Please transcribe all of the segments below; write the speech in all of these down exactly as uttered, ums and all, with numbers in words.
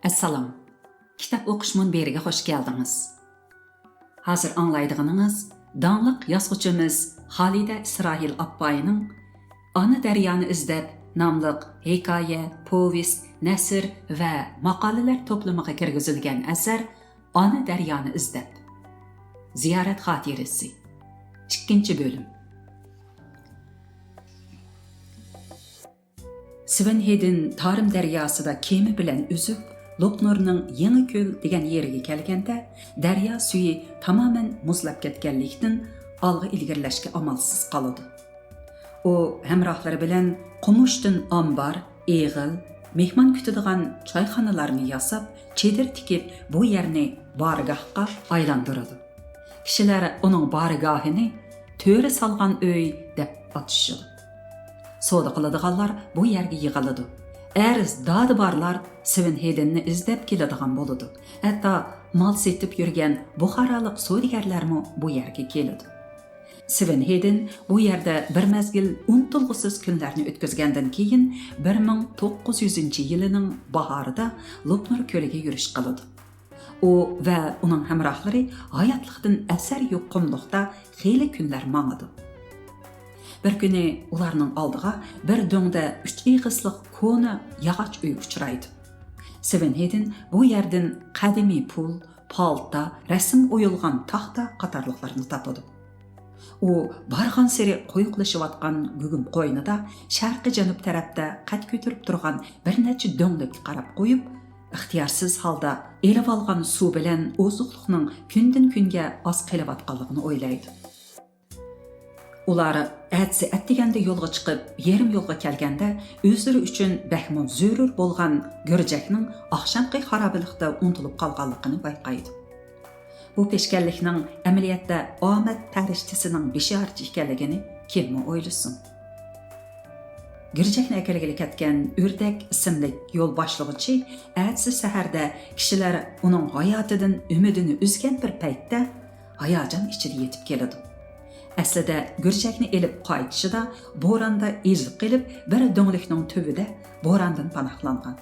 ئەسسالام. كىتاب ئوقۇش مۇنبىرىگە خوش كەلدىڭىز. ھازىر ئاڭلايدىغىنىڭىز داڭلىق يازغۇچىمىز خالىدە ئىسراھىل ئاپپاينىڭ ئانا دەريانى ئىزدەپ ناملىق ھېكايە، پوۋېست، نەسر ۋە ماقالىلەر توپلىمىغا كىرگۈزۈلگەن ئەسەر ئانا دەريانى ئىزدەپ. زىيارەت خاتىرىسى. ئىككىنچى بۆلۈم. سۋېن ھېدىن تارىم دەرياسىدا كېمە بىلەن ئۈزۈپ، لوپنۇرنىڭ يېڭى كۆل دېگەن يېرىگە كەلگەندە، دەريا سۈيى تامامەن مۇزلاپ كەتكەنلىكتىن، ئالغا ئىلگىرىلەشكە ئامالسىز قالىدۇ. ئۇ ھەمراھلىرى بىلەن قومۇشتىن ئامبار، ئېغىل، مېھمان كۈتىدىغان چايخانىلارنى ياساپ، چېدىر تىكىپ، بۇ يەرنى بارگاھقا ئايلاندۇرىدۇ. كىشىلەر ئۇنىڭ بارگاھىنى تۆرە سالغان ئۆي دەپ ئاتىشىدۇ. سودا قىلىدىغانلار بۇ يەرگە يىغىلىدۇ. ئەرز-دادى بارلار سۋېن ھېدىننى ئىزدەپ كېلىدىغان بولىدۇ. ھەتتا مال سېتىپ يۈرگەن بۇخارالىق سودىگەرلەرمۇ بۇ يەرگە كېلىدۇ. سۋېن ھېدىن بۇ يەردە بىر مەزگىل ئۇنتۇلغۇسىز كۈنلەرنى ئۆتكۈزگەندىن كېيىن، بىر مىڭ توققۇز يۈزىنچى يىلىنىڭ باھارىدا لوپنۇر كۆلىگە يۈرۈش قىلىدۇ. ئۇ ۋە ئۇنىڭ ھەمراھلىرى ھاياتلىقتىن ئەسەر يوق قۇملۇقتا خېلى كۈنلەر ماڭىدۇ. بىر كۈنى ئۇلارنىڭ ئالدىغا بىر دۆڭدە ئۈچ ئېغىزلىق كونا ياغاچ ئۆي ئۇچرايدۇ. سېۋېن ھېدىن بۇ يەردىن قەدىمىي پۇل، پالتا، رەسىم ئويۇلغان تاختا قاتارلىقلارنى تاپىدۇ. ئۇ بارغانسېرى قويۇقلىشىۋاتقان گۇگۇم قوينىدا شەرقىي جەنۇب تەرەپتە قەد كۆتۈرۈپ تۇرغان بىر نەچچە دۆڭلۈككە قاراپ قويۇپ، ئىختىيارسىز ھالدا ئېلىۋالغان سۇ بىلەن ئوزۇقلۇقنىڭ كۈندىن-كۈنگە ئاز قېلىۋاتقانلىقىنى ئويلايدۇ. ئۇلار ئەتىسى ئەتىگەندە يولغا چىقىپ، يېرىم يولغا كەلگەندە، ئۆزلىرى ئۈچۈن بەكمۇ زۆرۈر بولغان گۈرجەكنىڭ ئاخشامقى خارابىلىقتا ئۇنتۇلۇپ قالغانلىقىنى بايقايدۇ. بۇ پېشكەللىكنىڭ ئەمەلىيەتتە ئامەت پەرىشتىسىنىڭ بېشارىتى ئىكەنلىكىنى كىممۇ ئويلىسۇن؟ گۈرجەكنى ئەكەلگىلى كەتكەن ئۆردەك ئىسىملىك يول باشلىغۇچى ئەتىسى سەھەردە كىشىلەر ئۇنىڭ ھاياتىدىن ئۈمىدىنى ئۈزگەن بىر پەيتتە ھاياجان ئىچىدە يېتىپ كېلىدۇ. ئەسلىدە گۈرجەكنى ئېلىپ قايتىشىدا بوراندا ئېزىپ قېلىپ، بىر دۆڭلۈكنىڭ تۈۋىدە بوراندىن پاناھلانغان.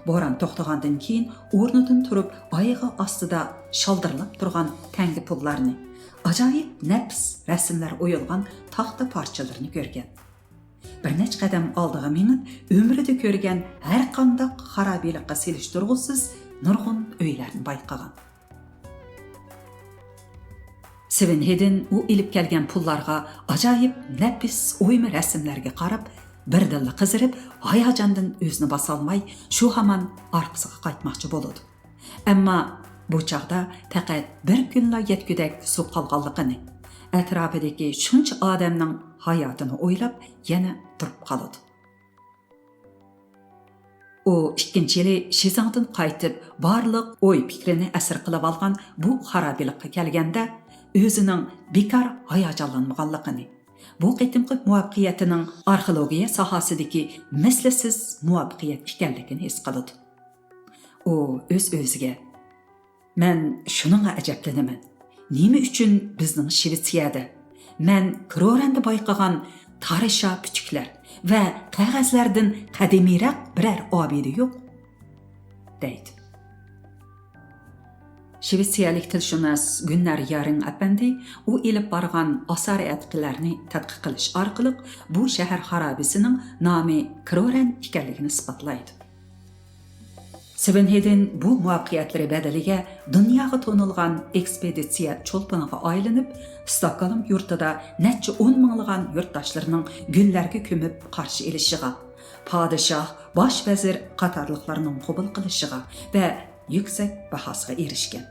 بوران توختىغاندىن كېيىن ئورنىدىن تۇرۇپ، ئايىغى ئاستىدا شالدىرلاپ تۇرغان تەڭگە پۇللارنى، ئاجايىپ نەپىس رەسىملەر ئويۇلغان تاختا پارچىلىرىنى كۆرگەن. بىر نەچچە قەدەم ئالدىغا مېڭىپ، ئۆمرىدە كۆرگەن ھەرقانداق خارابىلىققا سېلىشتۇرغۇسىز نۇرغۇن ئۆيلەرنى بايقىغان. سېۋېن ھېدىن ئۇ ئېلىپ كەلگەن پۇللارغا، ئاجايىپ نەپىس ئويما رەسىملەرگە قاراپ، بىردىنلا قىزىرىپ، ھاياجاندىن ئۆزىنى باسالماي، شۇ ھامان ئارقىسىغا قايتماقچى بولىدۇ. ئەمما بۇ چاغدا پەقەت بىر كۈنلا يەتكۈدەك سۇ قالغانلىقىنى، ئەتراپىدىكى شۇنچە ئادەمنىڭ ھاياتىنى ئويلاپ، يەنە تۇرۇپ قالىدۇ. ئۇ ئىككىنچى يىلى شىزاڭدىن قايتىپ، بارلىق ئوي-پىكرىنى ئەسىر قىلىۋالغان بۇ خارابىلىققا كەلگەندە، ئۆزىنىڭ بىكار ھاياجانلانمىغانلىقىنى، بۇ قېتىمقى مۇۋەپپەقىيىتىنىڭ ئارخېئولوگىيە ساھەسىدىكى مىسلىسىز مۇۋەپپەقىيەت ئىكەنلىكىنى ھېس قىلىدۇ. ئۇ ئۆز-ئۆزىگە، مەن شۇنىڭغا ئەجەبلىنىمەن، نېمە ئۈچۈن بىزنىڭ شىۋېتسىيەدە مەن كرورەندە بايقىغان تارىشا پۈتۈكلەر ۋە قەغەزلەردىن قەدىمىيرەك بىرەر ئابىدە يوق؟ دەيدۇ. شىۋېتسىيەلىك تىلشۇناس گۈننەر يارىڭ ئەپەندى ئۇ ئېلىپ بارغان ئاسارئەتىقىلەرنى تەتقىق قىلىش ئارقىلىق بۇ شەھەر خارابىسىنىڭ نامى كرورەن ئىكەنلىكىنى ئىسپاتلايدۇ. سېۋېن ھېدىن بۇ مۇۋەپپەقىيەتلىرى بەدىلىگە دۇنياغا تونۇلغان ئېكسپېدىتسىيە چولپىنىغا ئايلىنىپ، ستوكگولم يۇرتىدا نەچچە ئون مىڭلىغان يۇرتداشلىرىنىڭ گۈللەرگە كۆمۈپ قارشى ئېلىشىغا، پادىشاھ، باش ۋەزىر قاتارلىقلارنىڭ قوبۇل قىلىشىغا ۋە يۈكسەك باھاسىغا ئېرىشكەن.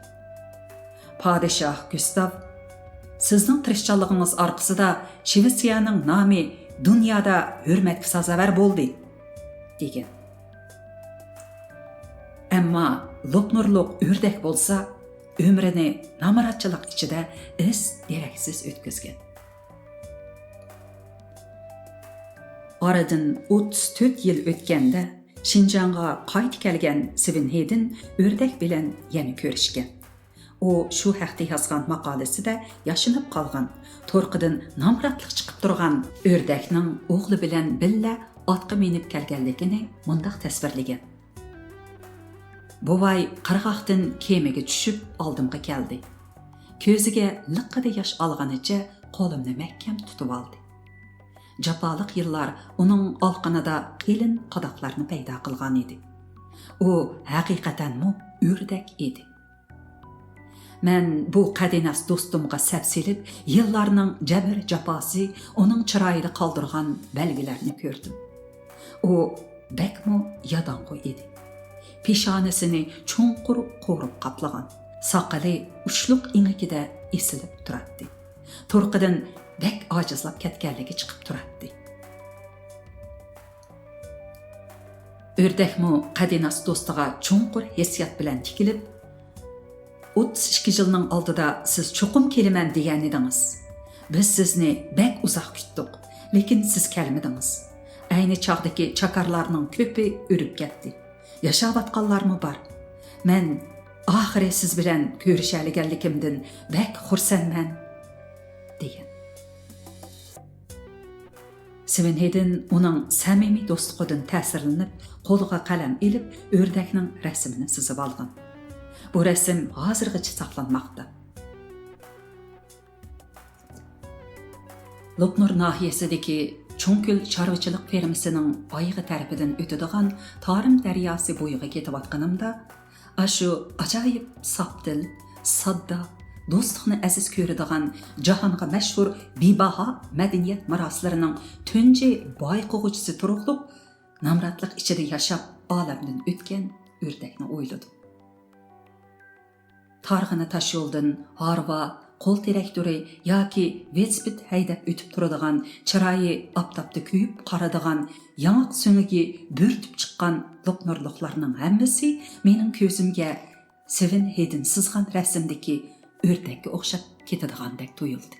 پادىشاھ گۇستاف، سىزنىڭ تىرىشچانلىقىڭىز ئارقىسىدا شىۋېتسىيەنىڭ نامى دۇنيادا ھۆرمەتكە سازاۋەر بولدى، دېگەن. ئەمما لوپنۇرلۇق ئۆردەك بولسا، ئۆمرىنى نامراتچىلىق ئىچىدە ئىز دېرەكسىز ئۆتكۈزگەن. ئارىدىن ئوتتۇز تۆت يىل ئۆتكەندە، شىنجاڭغا قايتا كەلگەن سېۋېن ھېدىن ئۆردەك بىلەن يەنە كۆرۈشكەن. ئۇ شۇ ھەقتە يازغان ماقالىسىدە ياشىنىپ قالغان، تۇرقىدىن نامراتلىق چىقىپ تۇرغان ئۆردەكنىڭ ئوغلى بىلەن بىللە ئاتقا مىنىپ كەلگەنلىكىنى مۇنداق تەسۋىرلىگەن: بوۋاي قىرغاقتىن كېمىگە چۈشۈپ ئالدىمغا كەلدى. كۆزىگە لىققىدە ياش ئالغىنىچە قولۇمنى مەھكەم تۇتۇۋالدى. جاپالىق يىللار ئۇنىڭ ئالىقىنىدا قېلىن قاداقلارنى پەيدا قىلغان ئىدى. ئۇ ھەقىقەتەنمۇ ئۆردەك ئىدى. مەن بۇ قەدىناس دوستۇمغا سەپسېلىپ، يىللارنىڭ جەبىر-جاپاسى ئۇنىڭ چىرايىدا قالدۇرغان بەلگىلەرنى كۆردۈم. ئۇ بەكمۇ ياداڭغۇ ئىدى. پېشانىسىنى چوڭقۇر قورۇپ قاپلىغان، ساقىلى ئۇچلۇق ئېڭىكىدە ئېسىلىپ تۇراتتى. تۇرقىدىن بەك ئاجىزلاپ كەتكەنلىكى چىقىپ تۇراتتى. ئۆردەكمۇ قەدىناس دوستىغا چوڭقۇر ھېسسىيات بىلەن تىكىلىپ، «ئوتتۇز ئىككى يىلنىڭ ئالدىدا سىز چوقۇم كېلىمەن دېگەنىدىڭىز. بىز سىزنى بەك ئۇزاق كۈتتۇق، لېكىن سىز كەلمىدىڭىز. ئەينى چاغدىكى چاكارلارنىڭ كۆپى ئۆلۈپ كەتتى. ياشاۋاتقانلارمۇ بار. مەن ئاخىرى سىز بىلەن كۆرۈشەلىگەنلىكىمدىن بەك خۇرسەنمەن» دېگەن. سېۋېن ھېدىن ئۇنىڭ سەمىمىي دوستلۇقىدىن تەسىرلىنىپ، قولىغا قەلەم ئېلىپ، ئۆردەكنىڭ رەسىمىنى سىزىۋالغان. بۇ رەسىم ھازىرغىچە ساقلانماقتا. لوپنۇر ناھىيەسىدىكى چوڭكۆل چارۋىچىلىق فېرمىسىنىڭ ئايىغى تەرىپىدىن ئۆتىدىغان تارىم دەرياسى بويىغا كېتىۋاتقىنىمدا، ئاشۇ ئاجايىپ ساپ دىل، ساددا، دوستلۇقنى ئەزىز كۆرىدىغان، جاھانغا مەشھۇر بىباھا مەدەنىيەت مىراسلىرىنىڭ تۇنجى بايقىغۇچىسى تۇرۇقلۇق نامراتلىق ئىچىدە ياشاپ، ئالەمدىن ئۆتكەن ئۆردەكنى ئويلىدىم. تارغىنا تاشيولدىن ھارۋا، قول تىراكتورى ياكى ۋېلىسىپىت ھەيدەپ ئۆتۈپ تۇرىدىغان، چىرايى ئاپتاپتا كۆيۈپ قارىدىغان، ياڭاق سۆڭىكى بۆرتۈپ چىققان لوپنۇرلۇقلارنىڭ ھەممىسى مېنىڭ كۆزۈمگە سېۋېن ھېدىن سىزغان رەسىمدىكى ئۆردەككە ئوخشاپ كېتىدىغاندەك تۇيۇلدى.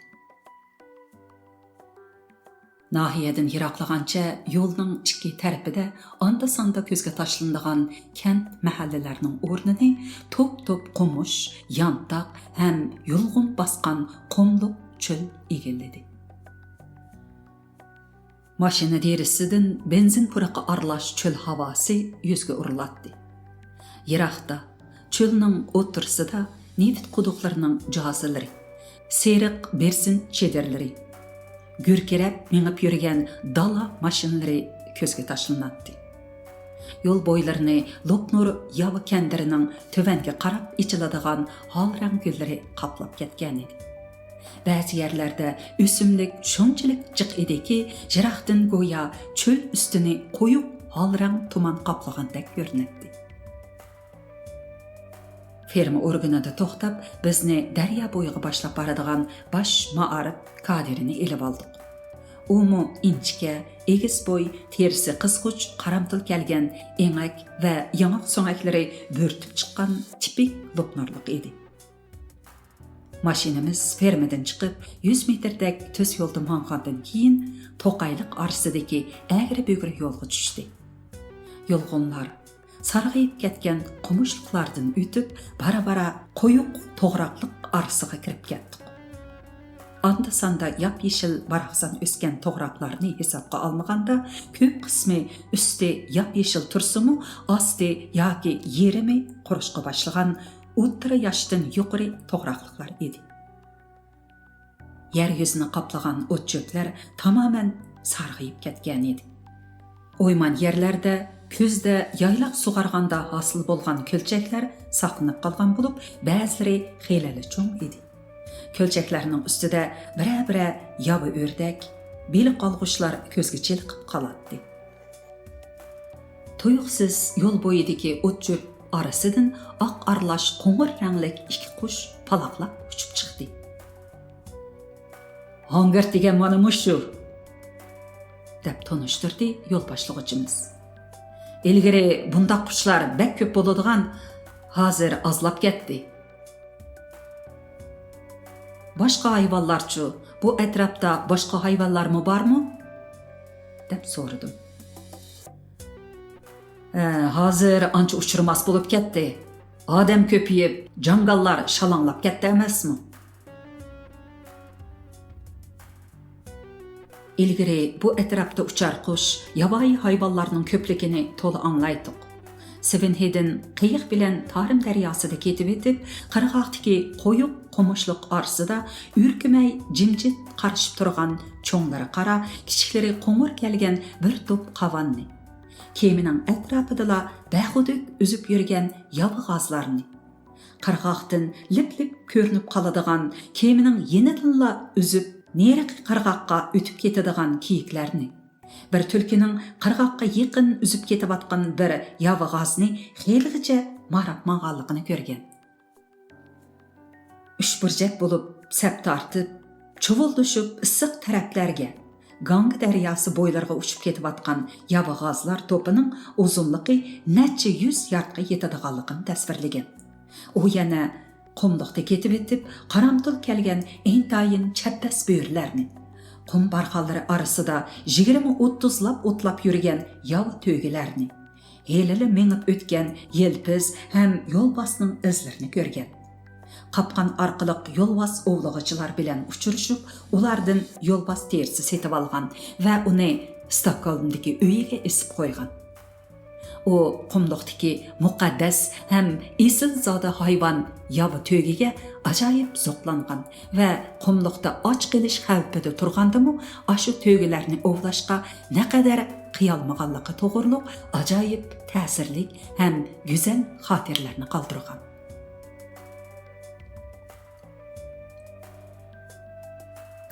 ناھىيەدىن يىراقلىغانچە يولنىڭ ئىككى تەرىپىدە ئاندا-ساندا كۆزگە تاشلىنىدىغان كەنت، مەھەللىلەرنىڭ ئورنىنى توپ-توپ قومۇش، يانتاق ھەم يۇلغۇن باسقان قۇملۇق چۆل ئىگىلىدى. ماشىنا دېرىزىسىدىن بېنزىن پۇرىقى ئارىلاش چۆل ھاۋاسى يۈزگە ئۇرۇلاتتى. يىراقتا، چۆلنىڭ ئوتتۇرىسىدا نېفىت قۇدۇقلىرىنىڭ جازىلىرى، سېرىق بېرزىن چېدىرلىرى، گۈركىرەپ مېڭىپ يۈرگەن دالا ماشىنىلىرى كۆزگە تاشلىناتتى. يول بويلىرىنى لوپنۇر ياۋا كەندىرىنىڭ تۆۋەنگە قاراپ ئېچىلىدىغان ھال رەڭ گۈللىرى قاپلاپ كەتكەنىدى. بەزى يەرلەردە ئۆسۈملۈك شۇنچىلىك جىق ئىدىكى، يىراقتىن گويا چۆل ئۈستىنى قويۇق ھال رەڭ تۇمان قاپلىغاندەك كۆرۈنەتتى. فېرما ئورگىنىدا توختاپ، بىزنى دەريا بويىغا باشلاپ بارىدىغان باش مائارىپ كادىرىنى ئېلىۋالدۇق. ئۇمۇ ئىنچىكە، ئېگىز بوي، تېرىسى قىسقۇچ، قارامتۇل كەلگەن، ئېڭەك ۋە ياڭاق سۆڭەكلىرى بۆرتۈپ چىققان تىپىك لوپنۇرلۇق ئىدى. ماشىنىمىز فېرمىدىن چىقىپ، يۈز مېتىردەك تۈز يولدا ماڭغاندىن كېيىن، توقايلىق ئارىسىدىكى ئەگرى-بۈگرى يولغا چۈشتى. يۇلغۇنلار، سارغىيىپ كەتكەن قومۇشلۇقلاردىن ئۆتۈپ، بارا-بارا قويۇق توغراقلىق ئارىسىغا كىرىپ كەتتۇق. ئاندا-ساندا ياپيېشىل باراقسان ئۆسكەن توغراقلارنى ھېسابقا ئالمىغاندا، كۆپ قىسمى ئۈستى ياپيېشىل تۇرسىمۇ، ئاستى ياكى يېرىمى قۇرۇشقا باشلىغان ئوتتۇرا ياشتىن يۇقىرى توغراقلىقلار ئىدى. يەر يۈزىنى قاپلىغان ئوت-چۆپلەر تامامەن سارغىيىپ كەتكەنىدى. ئويمان يەرلەردە كۈزدە يايلاق سۇغارغاندا ھاسىل بولغان كۆلچەكلەر ساقلىنىپ قالغان بولۇپ، بەزىلىرى خېلىلا چوڭ ئىدى. كۆلچەكلەرنىڭ ئۈستىدە بىرە-بىرە ياۋا ئۆردەك، بېلىق ئالغۇچلار كۆزگە چېلىقىپ قالاتتى. تۇيۇقسىز يول بويىدىكى ئوت-چۆپ ئارىسىدىن ئاق ئارىلاش قوڭۇر رەڭلىك ئىككى قۇش پالاقلاپ ئۇچۇپ چىقتى. «ھاڭگىرت دېگەن مانا مۇشۇ!» دەپ تونۇشتۇردى يول باشلىغۇچىمىز. «ئىلگىرى بۇنداق قۇشلار بەك كۆپ بولىدىغان، ھازىر ئازلاپ كەتتى.» «باشقا ھايۋانلارچۇ؟ بۇ ئەتراپتا باشقا ھايۋانلارمۇ بارمۇ؟» دەپ سورىدىم. «ھە، ھازىر ئانچە ئۇچرىماس بولۇپ كەتتى. ئادەم كۆپىيىپ، جاڭگاللار شالاڭلاپ كەتتى ئەمەسمۇ؟» ئىلگىرى بۇ ئەتراپتا ئۇچار قۇش، ياۋايى ھايۋانلارنىڭ كۆپلۈكىنى تولا ئاڭلايتتۇق. سېۋېنھېدېن قېيىق بىلەن تارىم دەرياسىدا كېتىۋېتىپ، قىرغاقتىكى قويۇق قومۇشلۇق ئارىسىدا ئۈركۈمەي جىمجىت قارىشىپ تۇرغان چوڭلىرى قارا، كىچىكلىرى قوڭۇر كەلگەن بىر توپ قاۋاننى، كېمىنىڭ ئەتراپىدىلا بەخۇدۈك ئۈزۈپ يۈرگەن ياۋىغازلارنى، قىرغاقتىن لىپ-لىپ كۆرۈنۈپ قالىدىغان، كېمىنىڭ يېنىدىنلا ئۈزۈپ، نېرىقى قىرغاققا ئۆتۈپ كېتىدىغان كىيىكلەرنى، بىر تۈلكىنىڭ قىرغاققا يېقىن ئۈزۈپ كېتىۋاتقان بىر ياۋىغازنى خېلىغىچە ماراپ ماڭغانلىقىنى كۆرگەن. ئۈچبۇرجەك بولۇپ سەپ تارتىپ، چۇۋۇلدىشىپ ئىسسىق تەرەپلەرگە، گاڭگا دەرياسى بويلىرىغا ئۇچۇپ كېتىۋاتقان ياۋىغازلار توپىنىڭ ئۇزۇنلۇقى نەچچە يۈز ياردقا يېتىدىغانلىقىنى تەسۋىرلىگەن. ئۇ يەنە قۇملۇقتا كېتىۋېتىپ، قارامتۇل كەلگەن ئىنتايىن چەبدەس بۆرىلەرنى، قۇم بارخانلىرى ئارىسىدا يىگىرمە ئوتتۇزلاپ ئوتلاپ يۈرگەن ياۋا تۆگىلەرنى، ھېلىلا مېڭىپ ئۆتكەن يىلپىز ھەم يولۋاسنىڭ ئىزلىرىنى كۆرگەن. قاپقان ئارقىلىق يولۋاس ئوۋلىغۇچىلار بىلەن ئۇچرىشىپ، ئۇلاردىن يولۋاس تېرىسى سېتىۋالغان ۋە ئۇنى ستوكگولمدىكى ئۆيىگە ئېسىپ قويغان. ئۇ قۇملۇقتىكى مۇقەددەس ھەم ئېسىلزادە ھايۋان ياۋا تۆگىگە ئاجايىپ زوقلانغان ۋە قۇملۇقتا ئاچ قېلىش خەۋپىدە تۇرغاندىمۇ، ئاشۇ تۆگىلەرنى ئوۋلاشقا نەقەدەر قىيالمىغانلىقى توغرۇلۇق ئاجايىپ تەسىرلىك ھەم گۈزەل خاتىرىلەرنى قالدۇرغان.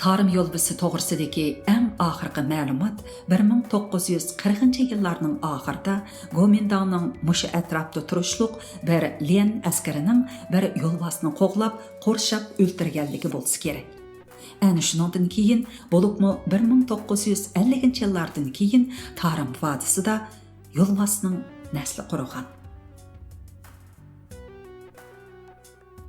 تارىم يولۋىسى توغرىسىدىكى ئەڭ ئاخىرقى مەلۇمات بىر مىڭ توققۇز يۈز قىرىقىنچى يىللارنىڭ ئاخىرىدا گومىنداڭنىڭ مۇشۇ ئەتراپتا تۇرۇشلۇق بىر ليەن ئەسكىرىنىڭ بىر يولۋاسنى قوغلاپ، قورشاپ ئۆلتۈرگەنلىكى بولسا كېرەك. ئەنە شۇنىڭدىن كېيىن، بولۇپمۇ بىر مىڭ توققۇز يۈز ئەللىكىنچى يىللاردىن كېيىن تارىم ۋادىسىدا يولۋاسنىڭ نەسلى قۇرۇغان.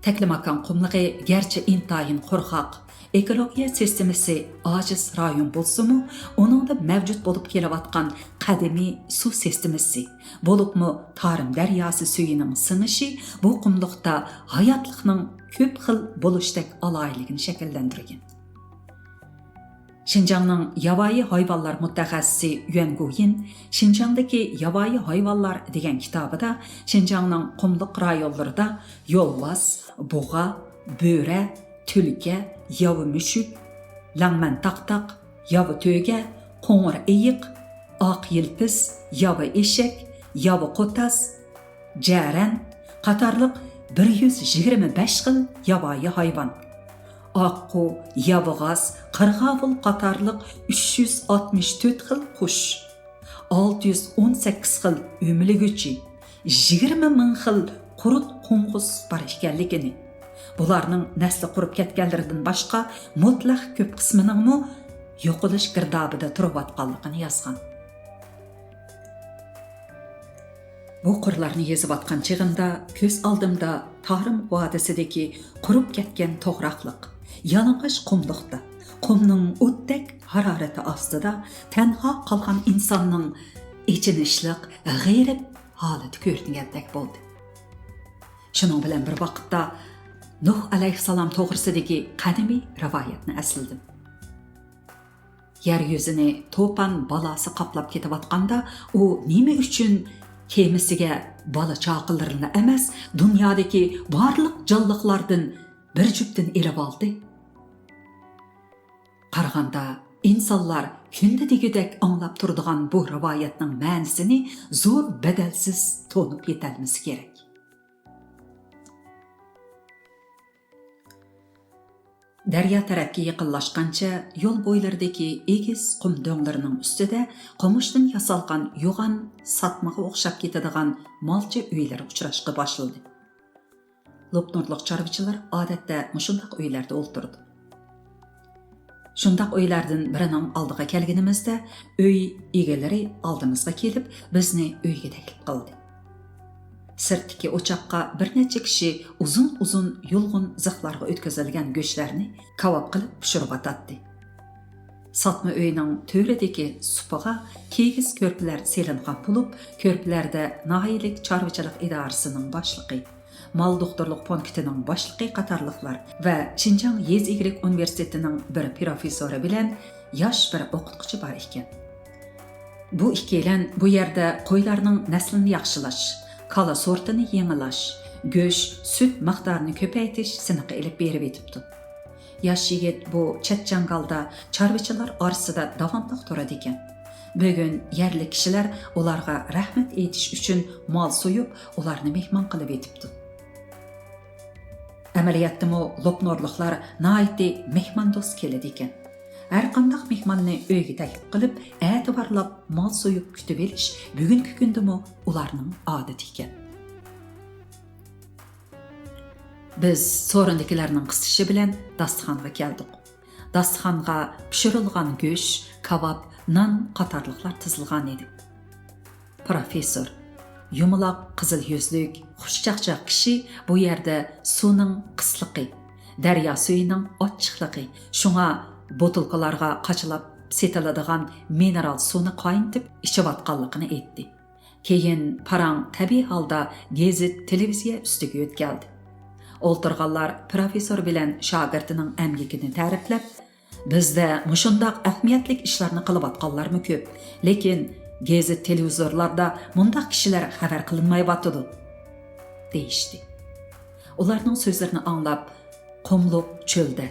تەكلىماكان قۇملۇقى گەرچە ئىنتايىن قۇرغاق، ئېكولوگىيە سىستېمىسى ئاجىز رايون بولسىمۇ، ئۇنىڭدا مەۋجۇت بولۇپ كېلىۋاتقان قەدىمىي سۇ سىستېمىسى، بولۇپمۇ تارىم دەرياسى سۈيىنىڭ سىڭىشى بۇ قۇملۇقتا ھاياتلىقنىڭ كۆپ خىل بولۇشتەك ئالاھىدىلىكىنى شەكىللەندۈرگەن. شىنجاڭنىڭ ياۋايى ھايۋانلار مۇتەخەسسىسى يۈەن گويىن شىنجاڭدىكى ياۋايى ھايۋانلار دېگەن كىتابىدا شىنجاڭنىڭ قۇملۇق رايونلىرىدا يولۋاس، بۇغا، بۆرە، تۈلكە، ياۋا مۈشۈك، لەڭمەن تاقتاق، ياۋا تۆگە، قوڭۇر ئېيىق، ئاق يىلپىز، ياۋا ئېشەك، ياۋا قوتاز، جەرەن قاتارلىق بىر يۈز يىگىرمە بەش خىل ياۋايى ھايۋان، ئاققۇ، ياۋىغاز، قىرغاۋۇل قاتارلىق ئۈچ يۈز ئاتمىش تۆت خىل قۇش، ئالتە يۈز ئون سەككىز خىل ئۆمىلىگۈچى، يىگىرمە مىڭ خىل قۇرت قوڭغۇز بار ئىكەنلىكىنى، بۇلارنىڭ نەسلى قۇرۇپ كەتكەنلىرىدىن باشقا، مۇتلەق كۆپ قىسمىنىڭمۇ يوقىلىش گىردابىدا تۇرۇۋاتقانلىقىنى يازغان. بۇ قۇرلارنى يېزىۋاتقان چېغىمدا كۆز ئالدىمدا تارىم ۋادىسىدىكى قۇرۇپ كەتكەن توغراقلىق، يالىڭاچ قۇملۇقتا، قۇمنىڭ ئوتتەك ھارارىتى ئاستىدا تەنھا قالغان ئىنساننىڭ ئېچىنىشلىق، غېرىب ھالىتى كۆرۈنگەندەك بولدى. شۇنىڭ بىلەن بىر ۋاقىتتا، نۇھ ئەلەيھىسسالام توغرىسىدىكى قەدىمىي رىۋايەتنى ئەسلىدىم. يەر يۈزىنى توپان بالاسى قاپلاپ كېتىۋاتقاندا، ئۇ نېمە ئۈچۈن كېمىسىگە بالا چاقىلىرىلا ئەمەس، دۇنيادىكى بارلىق جانلىقلاردىن بىر جۈپتىنى ئېلىۋالدى؟ قارىغاندا، ئىنسانلار كۈندە دېگۈدەك ئاڭلاپ تۇرىدىغان بۇ رىۋايەتنىڭ مەنىسىنى زور بەدەلسىز تونۇپ يېتەلمىسە كېرەك. دەريا تەرەپكە يېقىنلاشقانچە يول بويلىرىدىكى ئېگىز قۇم دۆڭلىرىنىڭ ئۈستىدە قومۇشتىن ياسالغان يوغان ساتمىغا ئوخشاپ كېتىدىغان مالچە ئۆيلىرى ئۇچراشقا باشلىدى. لوپنۇرلۇق چارۋىچىلار ئادەتتە مۇشۇنداق ئۆيلەردە ئولتۇرىدۇ. شۇنداق ئۆيلەردىن بىرىنىڭ ئالدىغا كەلگىنىمىزدە، ئۆي ئىگىلىرى ئالدىمىزغا كېلىپ، بىزنى ئۆيگە تەكلىپ قىلدى. سىرتتىكى ئوچاققا بىر نەچچە كىشى ئۇزۇن-ئۇزۇن يۇلغۇن زىخلارغا ئۆتكۈزۈلگەن گۆشلەرنى كاۋاپ قىلىپ پىشۇرۇۋاتاتتى. ساتما ئۆينىڭ تۆرىدىكى سۇپىغا كىگىز كۆرپىلەر سېلىنغان بولۇپ، كۆرپىلەردە ناھىيەلىك چارۋىچىلىق ئىدارىسىنىڭ باشلىقى، مال دوختۇرلۇق پونكىتىنىڭ باشلىقى قاتارلىقلار ۋە شىنجاڭ يېزا ئىگىلىك ئۇنىۋېرسىتېتىنىڭ بىر پروفېسسورى بىلەن ياش بىر ئوقۇتقۇچى بار ئىكەن. بۇ ئىككىيلەن بۇ يەردە قويلارنىڭ نەسلىنى ياخشىلاش، كالا سورتىنى يېڭىلاش، گۆش، سۈت مىقدارىنى كۆپەيتىش سىنىقى ئېلىپ بېرىۋېتىپتۇ. ياش يىگىت بۇ چەت-چاڭگالدا چارۋىچىلار ئارىسىدا داۋاملىق تۇرىدىكەن. بۈگۈن يەرلىك كىشىلەر ئۇلارغا رەھمەت ئېيتىش ئۈچۈن مال سويۇپ، ئۇلارنى مېھمان قىلىۋېتىپتۇ. ئەمەلىيەتتىمۇ لوپنۇرلۇقلار ناھايىتى مېھماندوست كېلىدىكەن. ھەرقانداق مېھماننى ئۆيگە تەكلىپ قىلىپ، ئەتىۋارلاپ مال سويۇپ كۈتۈۋېلىش بۈگۈنكى كۈندىمۇ ئۇلارنىڭ ئادىتى ئىكەن. بىز سورۇندىكىلەرنىڭ قىستىشى بىلەن داستىخانغا كەلدۇق. داستىخانغا پىشۇرۇلغان گۆش، كاۋاپ، نان قاتارلىقلار تىزىلغان ئىدى. پىروفېسسور، يۇمىلاق قىزىل يۈزلۈك، خۇشچاقچاق كىشى بۇ يەردە سۇنىڭ قىسلىقى، دەريا سۈيىنىڭ ئاچچىقلىقى، شۇڭا بوتۇلكىلارغا قاچىلاپ سېتىلىدىغان مىنېرال سۇنى قاينىتىپ ئىچىۋاتقانلىقىنى ئېيتتى. كېيىن پاراڭ تەبىئىي ھالدا گېزىت، تېلېۋىزىيە ئۈستىگە يۆتكەلدى. ئولتۇرغانلار پىروفېسسور بىلەن شاگىرتىنىڭ ئەمگىكىنى تەرىپلەپ، بىزدە مۇشۇنداق ئەھمىيەتلىك ئىشلارنى قىلىۋاتقانلارمۇ كۆپ، لېكىن گېزىت، تېلېۋىزورلاردا مۇنداق كىشىلەر خەۋەر قىلىنمايۋاتىدۇ، دېيىشتى. ئۇلارنىڭ سۆزلىرىنى ئاڭلاپ، قۇملۇق چۆلدە،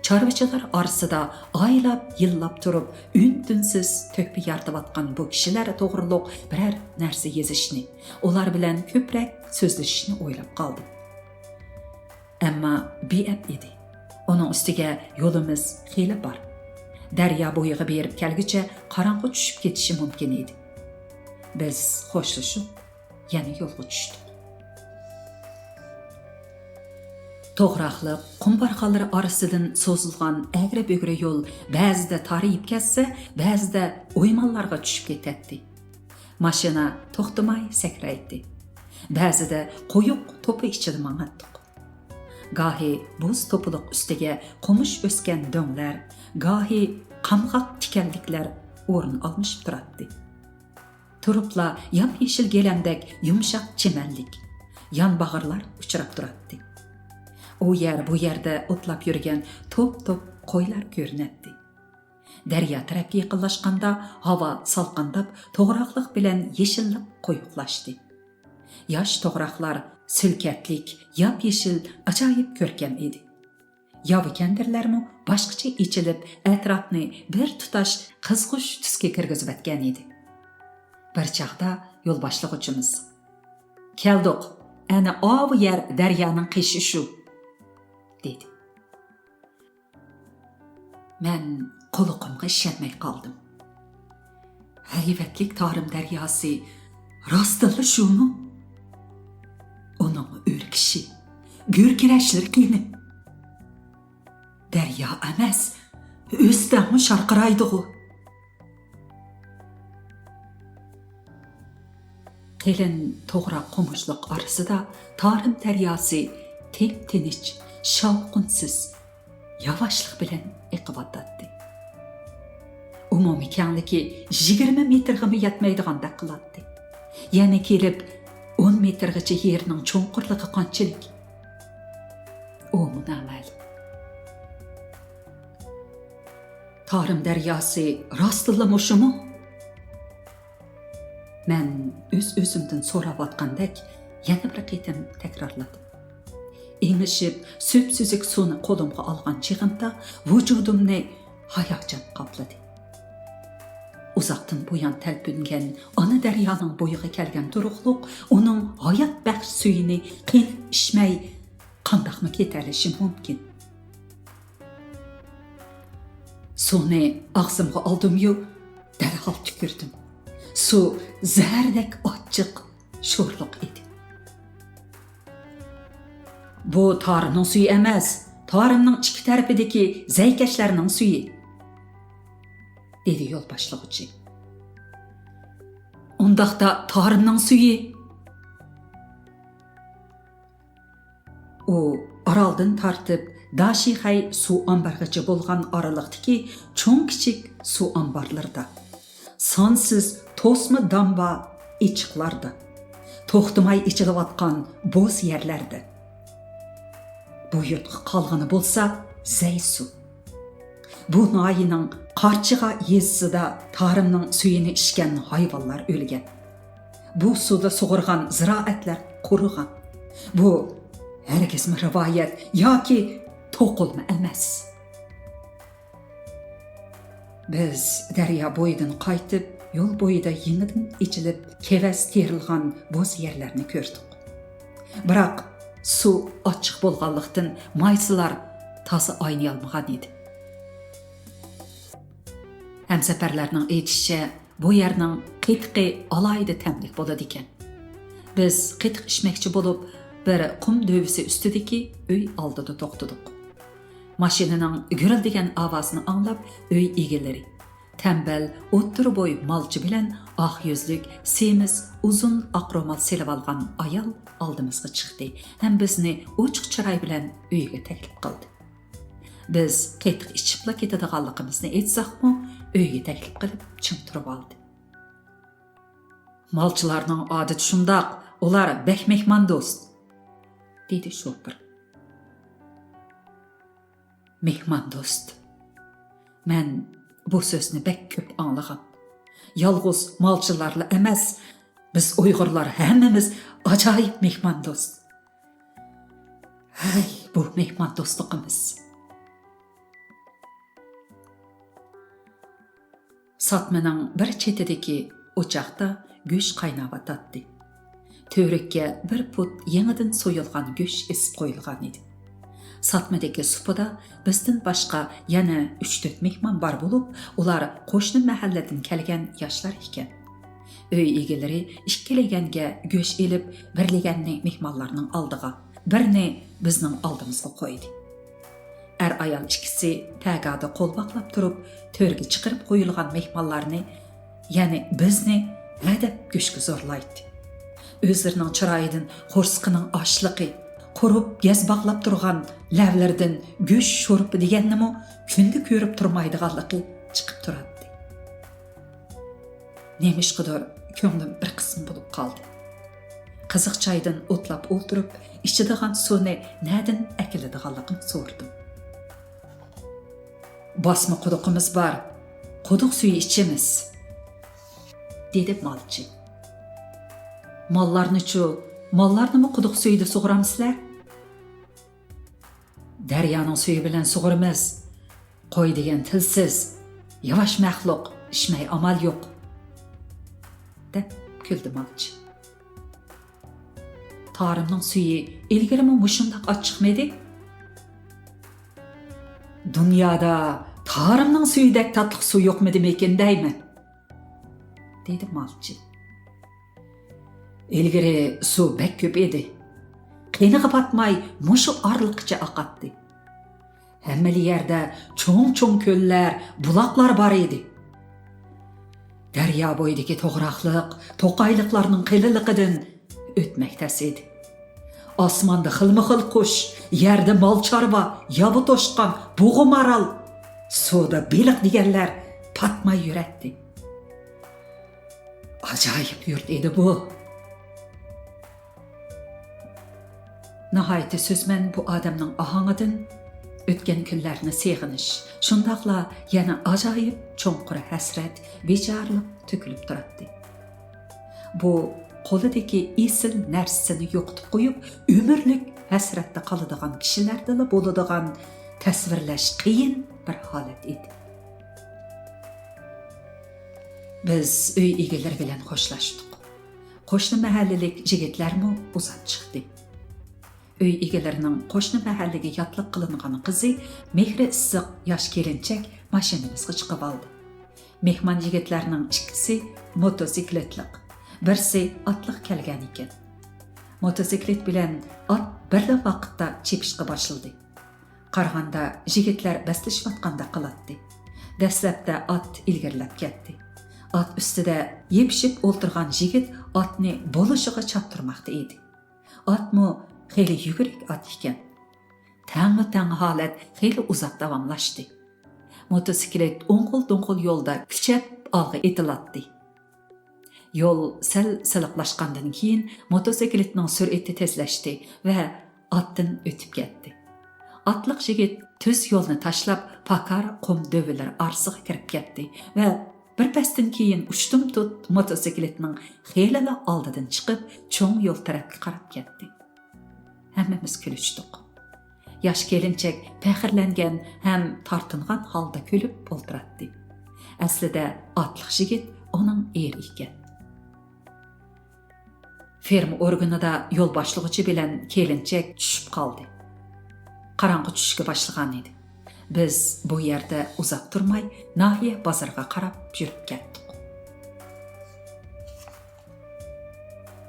چارۋىچىلار ئارىسىدا ئايلاپ، يىللاپ تۇرۇپ، ئۈن-تىنسىز تۆھپە يارىتىۋاتقان بۇ كىشىلەر توغرۇلۇق بىرەر نەرسە يېزىشنى، ئۇلار بىلەن كۆپرەك سۆزلىشىشنى ئويلاپ قالدىم. ئەمما بىئەپ ئىدى. ئۇنىڭ ئۈستىگە يولىمىز خېلى بار. دەريا بويىغا بېرىپ كەلگۈچە قاراڭغۇ چۈشۈپ كېتىشى مۇمكىن ئىدى. بىز خوشلىشىپ، يەنە يولغا چۈشتۇق. توغراقلىق، قۇم بارخانلىرى ئارىسىدىن سوزۇلغان ئەگرى-بۈگرى يول بەزىدە تارىيىپ كەتسە، بەزىدە ئويمانلارغا چۈشۈپ كېتەتتى. ماشىنا توختىماي سەكرەيتتى. بەزىدە قويۇق توپا ئىچىدە ماڭاتتۇق. گاھى بۇز توپىلىق ئۈستىگە قومۇش ئۆسكەن دۆڭلەر، گاھى قامغاق تىكەنلىكلەر ئورۇن ئالمىشىپ تۇراتتى. تۇرۇپلا ياپيېشىل گىلەمدەك يۇمشاق چىمەنلىك، يانباغرىلار ئۇچراپ تۇراتتى. ئۇ يەر، بۇ يەردە ئوتلاپ يۈرگەن توپ-توپ قويلار كۆرۈنەتتى. دەريا تەرەپكە يېقىنلاشقاندا ھاۋا سالقىنداپ، توغراقلىق بىلەن يېشىللىق قويۇقلاشتى. ياش توغراقلار سۈلكەتلىك، ياپيېشىل، ئاجايىپ كۆركەم ئىدى. ياۋا كەندىرلەرمۇ باشقىچە ئېچىلىپ، ئەتراپنى بىر تۇتاش قىزغۇش تۈسكە كىرگۈزۈۋەتكەن ئىدى. بىر چاغدا يول باشلىغۇچىمىز، «كەلدۇق، ئەنە ئاۋۇ يەر دەريانىڭ قېشى شۇ» دېدى. مەن قۇلىقىمغا ئىشەنمەي قالدىم. ھەيۋەتلىك تارىم دەرياسى راستتىنلا شۇمۇ؟ ئۇنىڭ ئۆركىشى، گۈركىرەشلىرى قېنى؟ دەريا ئەمەس، ئۆستەڭمۇ شارقىرايدىغۇ. قېلىن توغراق قومۇشلۇق ئارىسىدا تارىم دەرياسى تىپ-تىنچ، شاۋقۇنسىز، ياۋاشلىق بىلەن ئېقىۋاتاتتى. ئومۇمىي كەڭلىكى يىگىرمە مېتىرغىمۇ يەتمەيدىغاندەك قىلاتتى. يەنە كېلىپ ئون مېتىرغىچە يېرىنىڭ چوڭقۇرلۇقى قانچىلىك؟ ئۇمۇ نامەلۇم. تارىم دەرياسى راستتىنلا مۇشۇمۇ؟ مەن ئۆز-ئۆزۈمدىن سوراۋاتقاندەك يەنە بىر قېتىم تەكرارلىدىم. ئېڭىشىپ، سۈپسۈزۈك سۇنى قولۇمغا ئالغان چېغىمدا ۋۇجۇدۇمنى ھاياجان قاپلىدى. ئۇزاقتىن بۇيان تەلپۈنگەن ئانا دەريانىڭ بويىغا كەلگەن تۇرۇقلۇق ئۇنىڭ ھايات بەخش سۈيىنى قېنىپ ئىچمەي قانداقمۇ كېتەلىشى مۇمكىن؟ سۇنى ئاغزىمغا ئالدىميۇ، دەرھال تۈكۈردۈم. سۇ زەھەردەك ئاچچىق، شورلۇق ئىدى. «بۇ تارىمنىڭ سۈيى ئەمەس، تارىمنىڭ ئىككى تەرىپىدىكى زەيكەشلەرنىڭ سۈيى» دېدى يول باشلىغۇچى. «ئۇنداقتا تارىمنىڭ سۈيى؟» ئۇ ئارالدىن تارتىپ داشىخەي سۇ ئامبىرىغىچە بولغان ئارىلىقتىكى چوڭ-كىچىك سۇ ئامبارلىرىدا، سانسىز توسما دامبا ئېچىقلاردا، توختىماي ئېچىلىۋاتقان بوز يەرلەردە. بۇ يۇرتقا قالغىنى بولسا زەي سۇ. بۇ ناھىيەنىڭ قارچىغا يېزىسىدا تارىمنىڭ سۈيىنى ئىچكەن ھايۋانلار ئۆلگەن. بۇ سۇدا سۇغۇرغان زىرائەتلەر قۇرۇغان. بۇ ھەرگىزمۇ رىۋايەت ياكى توقۇلما ئەمەس. بىز دەريا بويىدىن قايتىپ، يول بويىدا يېڭىدىن ئېچىلىپ، كېۋەز تېرىلغان بوز يەرلەرنى كۆردۇق. بىراق سۇ ئاچچىق بولغانلىقتىن، مايسىلار تازا ئاينىيالمىغان ئىدى. ھەمسەپەرلەرنىڭ ئېيتىشىچە، بۇ يەرنىڭ قېتىقى ئالاھىدە تەملىك بولىدىكەن. بىز قېتىق ئىچمەكچى بولۇپ، بىر قۇم دۆۋىسى ئۈستىدىكى ئۆي ئالدىدا توختىدۇق. ماشىنىنىڭ گۈرۈلدىگەن ئاۋازىنى ئاڭلاپ، ئۆي ئىگىلىرى، تەمبەل، ئوتتۇرا بوي مالچى بىلەن ئاق يۈزلۈك، سېمىز، ئۇزۇن ئاق رومال سېلىۋالغان ئايال ئالدىمىزغا چىقتى ھەم بىزنى ئوچۇق چىراي بىلەن ئۆيىگە تەكلىپ قىلدى. بىز قېتىق ئىچىپلا كېتىدىغانلىقىمىزنى ئېيتساقمۇ، ئۆيىگە تەكلىپ قىلىپ چىڭ تۇرۇۋالدى. «مالچىلارنىڭ ئادىتى شۇنداق، ئۇلار بەك مېھماندوست»، دېدى شوپۇر. مېھماندوست. مەن بۇ سۆزنى بەك كۆپ ئاڭلىغان. يالغۇز مالچىلارلا ئەمەس، بىز ئۇيغۇرلار ھەممىمىز ئاجايىپ مېھماندوست. ھەي، بۇ مېھماندوستلۇقىمىز! ساتمىنىڭ بىر چېتىدىكى ئوچاقتا گۆش قايناۋاتاتتى. تۈۋرۈككە بىر پۇت يېڭىدىن سويۇلغان گۆش ئېسىپ قويۇلغان ئىدى. ساتمىدىكى سۇپىدا بىزدىن باشقا يەنە ئۈچ-تۆت مېھمان بار بولۇپ، ئۇلار قوشنا مەھەللىدىن كەلگەن ياشلار ئىكەن. ئۆي ئىگىلىرى ئىككى لېگەنگە گۆش ئېلىپ، بىر لېگەننى مېھمانلارنىڭ ئالدىغا، بىرنى بىزنىڭ ئالدىمىزغا قويدى. ئەر-ئايال ئىككىسى تەگادا قول باغلاپ تۇرۇپ، تۆرگە چىقىرىپ قويۇلغان مېھمانلارنى، يەنى بىزنى ھەدەپ گۆشكە زورلايتتى. ئۆزلىرىنىڭ چىرايىدىن قورسىقىنىڭ ئاچلىقى، قۇرۇپ گەز باغلاپ تۇرغان لەۋلىرىدىن گۆش شورپا دېگەننىمۇ كۈندە كۆرۈپ تۇرمايدىغانلىقى چىقىپ تۇراتتى. نېمىشقىدۇر كۆڭلۈم بىر قىسىم بولۇپ قالدى. قىزىق چايدىن ئوتلاپ ئولتۇرۇپ، ئىچىدىغان سۇنى نەدىن ئەكېلىدىغانلىقىنى سورىدىم. «باسما قۇدۇقىمىز بار، قۇدۇق سۈيى ئىچىمىز»، دېدى مالچى. «ماللارنىچۇ؟ ماللارنىمۇ قۇدۇق سۈيىدە سۇغۇرامسىلەر؟» «دەريانىڭ سۈيى بىلەن سۇغۇرىمىز. قوي دېگەن تىلسىز، ياۋاش مەخلۇق، ئىچمەي ئامال يوق»، دەپ كۈلدى مالچى. «تارىمنىڭ سۈيى ئىلگىرىمۇ مۇشۇنداق ئاچچىقمىدى؟» «دۇنيادا تارىمنىڭ سۈيىدەك تاتلىق سۇ يوقمىدىمىكىن دەيمەن»، دېدى مالچى. «ئىلگىرى سۇ بەك كۆپ ئىدى. قېنىغا پاتماي مۇشۇ ئارىلىققىچە ئاقاتتى. ھەممىلا يەردە چوڭ-چوڭ كۆللەر، بۇلاقلار بار ئىدى. دەريا بويىدىكى توغراقلىق، توقايلىقلارنىڭ قېلىنلىقىدىن ئۆتمەك تەس ئىدى. ئاسماندا خىلمۇ خىل قۇش، يەردە مال-چارۋا، ياۋا توشقان، بۇغا مارال، سۇدا بېلىق دېگەنلەر پاتماي يۈرەتتى. ئاجايىپ يۇرت ئىدى بۇ.» ناھايىتى سۆزمەن بۇ ئادەمنىڭ ئاھاڭىدىن ئۆتكەن كۈنلەرنى سېغىنىش، شۇنداقلا يەنە ئاجايىپ چوڭقۇر ھەسرەت، بىچارىلىق تۆكۈلۈپ تۇراتتى. بۇ قولىدىكى ئېسىل نەرسىسىنى يوقىتىپ قويۇپ، ئۆمۈرلۈك ھەسرەتتە قالىدىغان كىشىلەردىلا بولىدىغان تەسۋىرلەش قىيىن بىر ھالەت ئىدى. بىز ئۆي ئىگىلىرى بىلەن خوشلاشتۇق. قوشنا مەھەللىلىك يىگىتلەرمۇ ئۇزاپ چىقتى. ئۆي ئىگىلىرىنىڭ قوشنا مەھەللىگە ياتلىق قىلىنغان قىزى، مېھرى ئىسسىق ياش كېلىنچەك ماشىنىمىزغا چىقىۋالدى. مېھمان يىگىتلەرنىڭ ئىككىسى موتوسىكلىتلىق، بىرسى ئاتلىق كەلگەن ئىكەن. موتوسىكلىت بىلەن ئات بىرلا ۋاقىتتا چېپىشقا باشلىدى. قارىغاندا يىگىتلەر بەسلىشىۋاتقاندەك قىلاتتى. دەسلەپتە ئات ئىلگىرىلەپ كەتتى. ئات ئۈستىدە يېپىشىپ ئولتۇرغان يىگىت ئاتنى بولۇشىغا چاپتۇرماقتا ئىدى. ئاتمۇ خېلى يۈگۈرۈك ئات ئىكەن. تەڭمۇ تەڭ ھالەت خېلى ئۇزاق داۋاملاشتى. موتوسىكلىت ئوڭغۇل-دوڭغۇل يولدا كۈچەپ ئالغا ئېتىلاتتى. يول سەل سىلىقلاشقاندىن كېيىن موتوسىكلىتنىڭ سۈرئىتى تېزلەشتى ۋە ئاتتىن ئۆتۈپ كەتتى. ئاتلىق يىگىت تۈز يولنى تاشلاپ، پاكار قۇم دۆۋىلىرى ئارىسىغا كىرىپ كەتتى ۋە بىر پەستىن كېيىن ئۇشتۇمتۇت موتوسىكلىتنىڭ خېلىلا ئالدىدىن چىقىپ، چوڭ يول تەرەپكە قاراپ كەتتى. ھەممىمىز كۈلۈشتۇق. ياش كېلىنچەك پەخىرلەنگەن ھەم تارتىنغان ھالدا كۈلۈپ ئولتۇراتتى. ئەسلىدە ئاتلىق يىگىت ئۇنىڭ ئېرى ئىكەن. فېرما ئورگىنىدا يول باشلىغۇچى بىلەن كېلىنچەك چۈشۈپ قالدى. قاراڭغۇ چۈشۈشكە باشلىغانىدى. بىز بۇ يەردە ئۇزاق تۇرماي، ناھىيە بازىرىغا قاراپ يۈرۈپ كەتتۇق.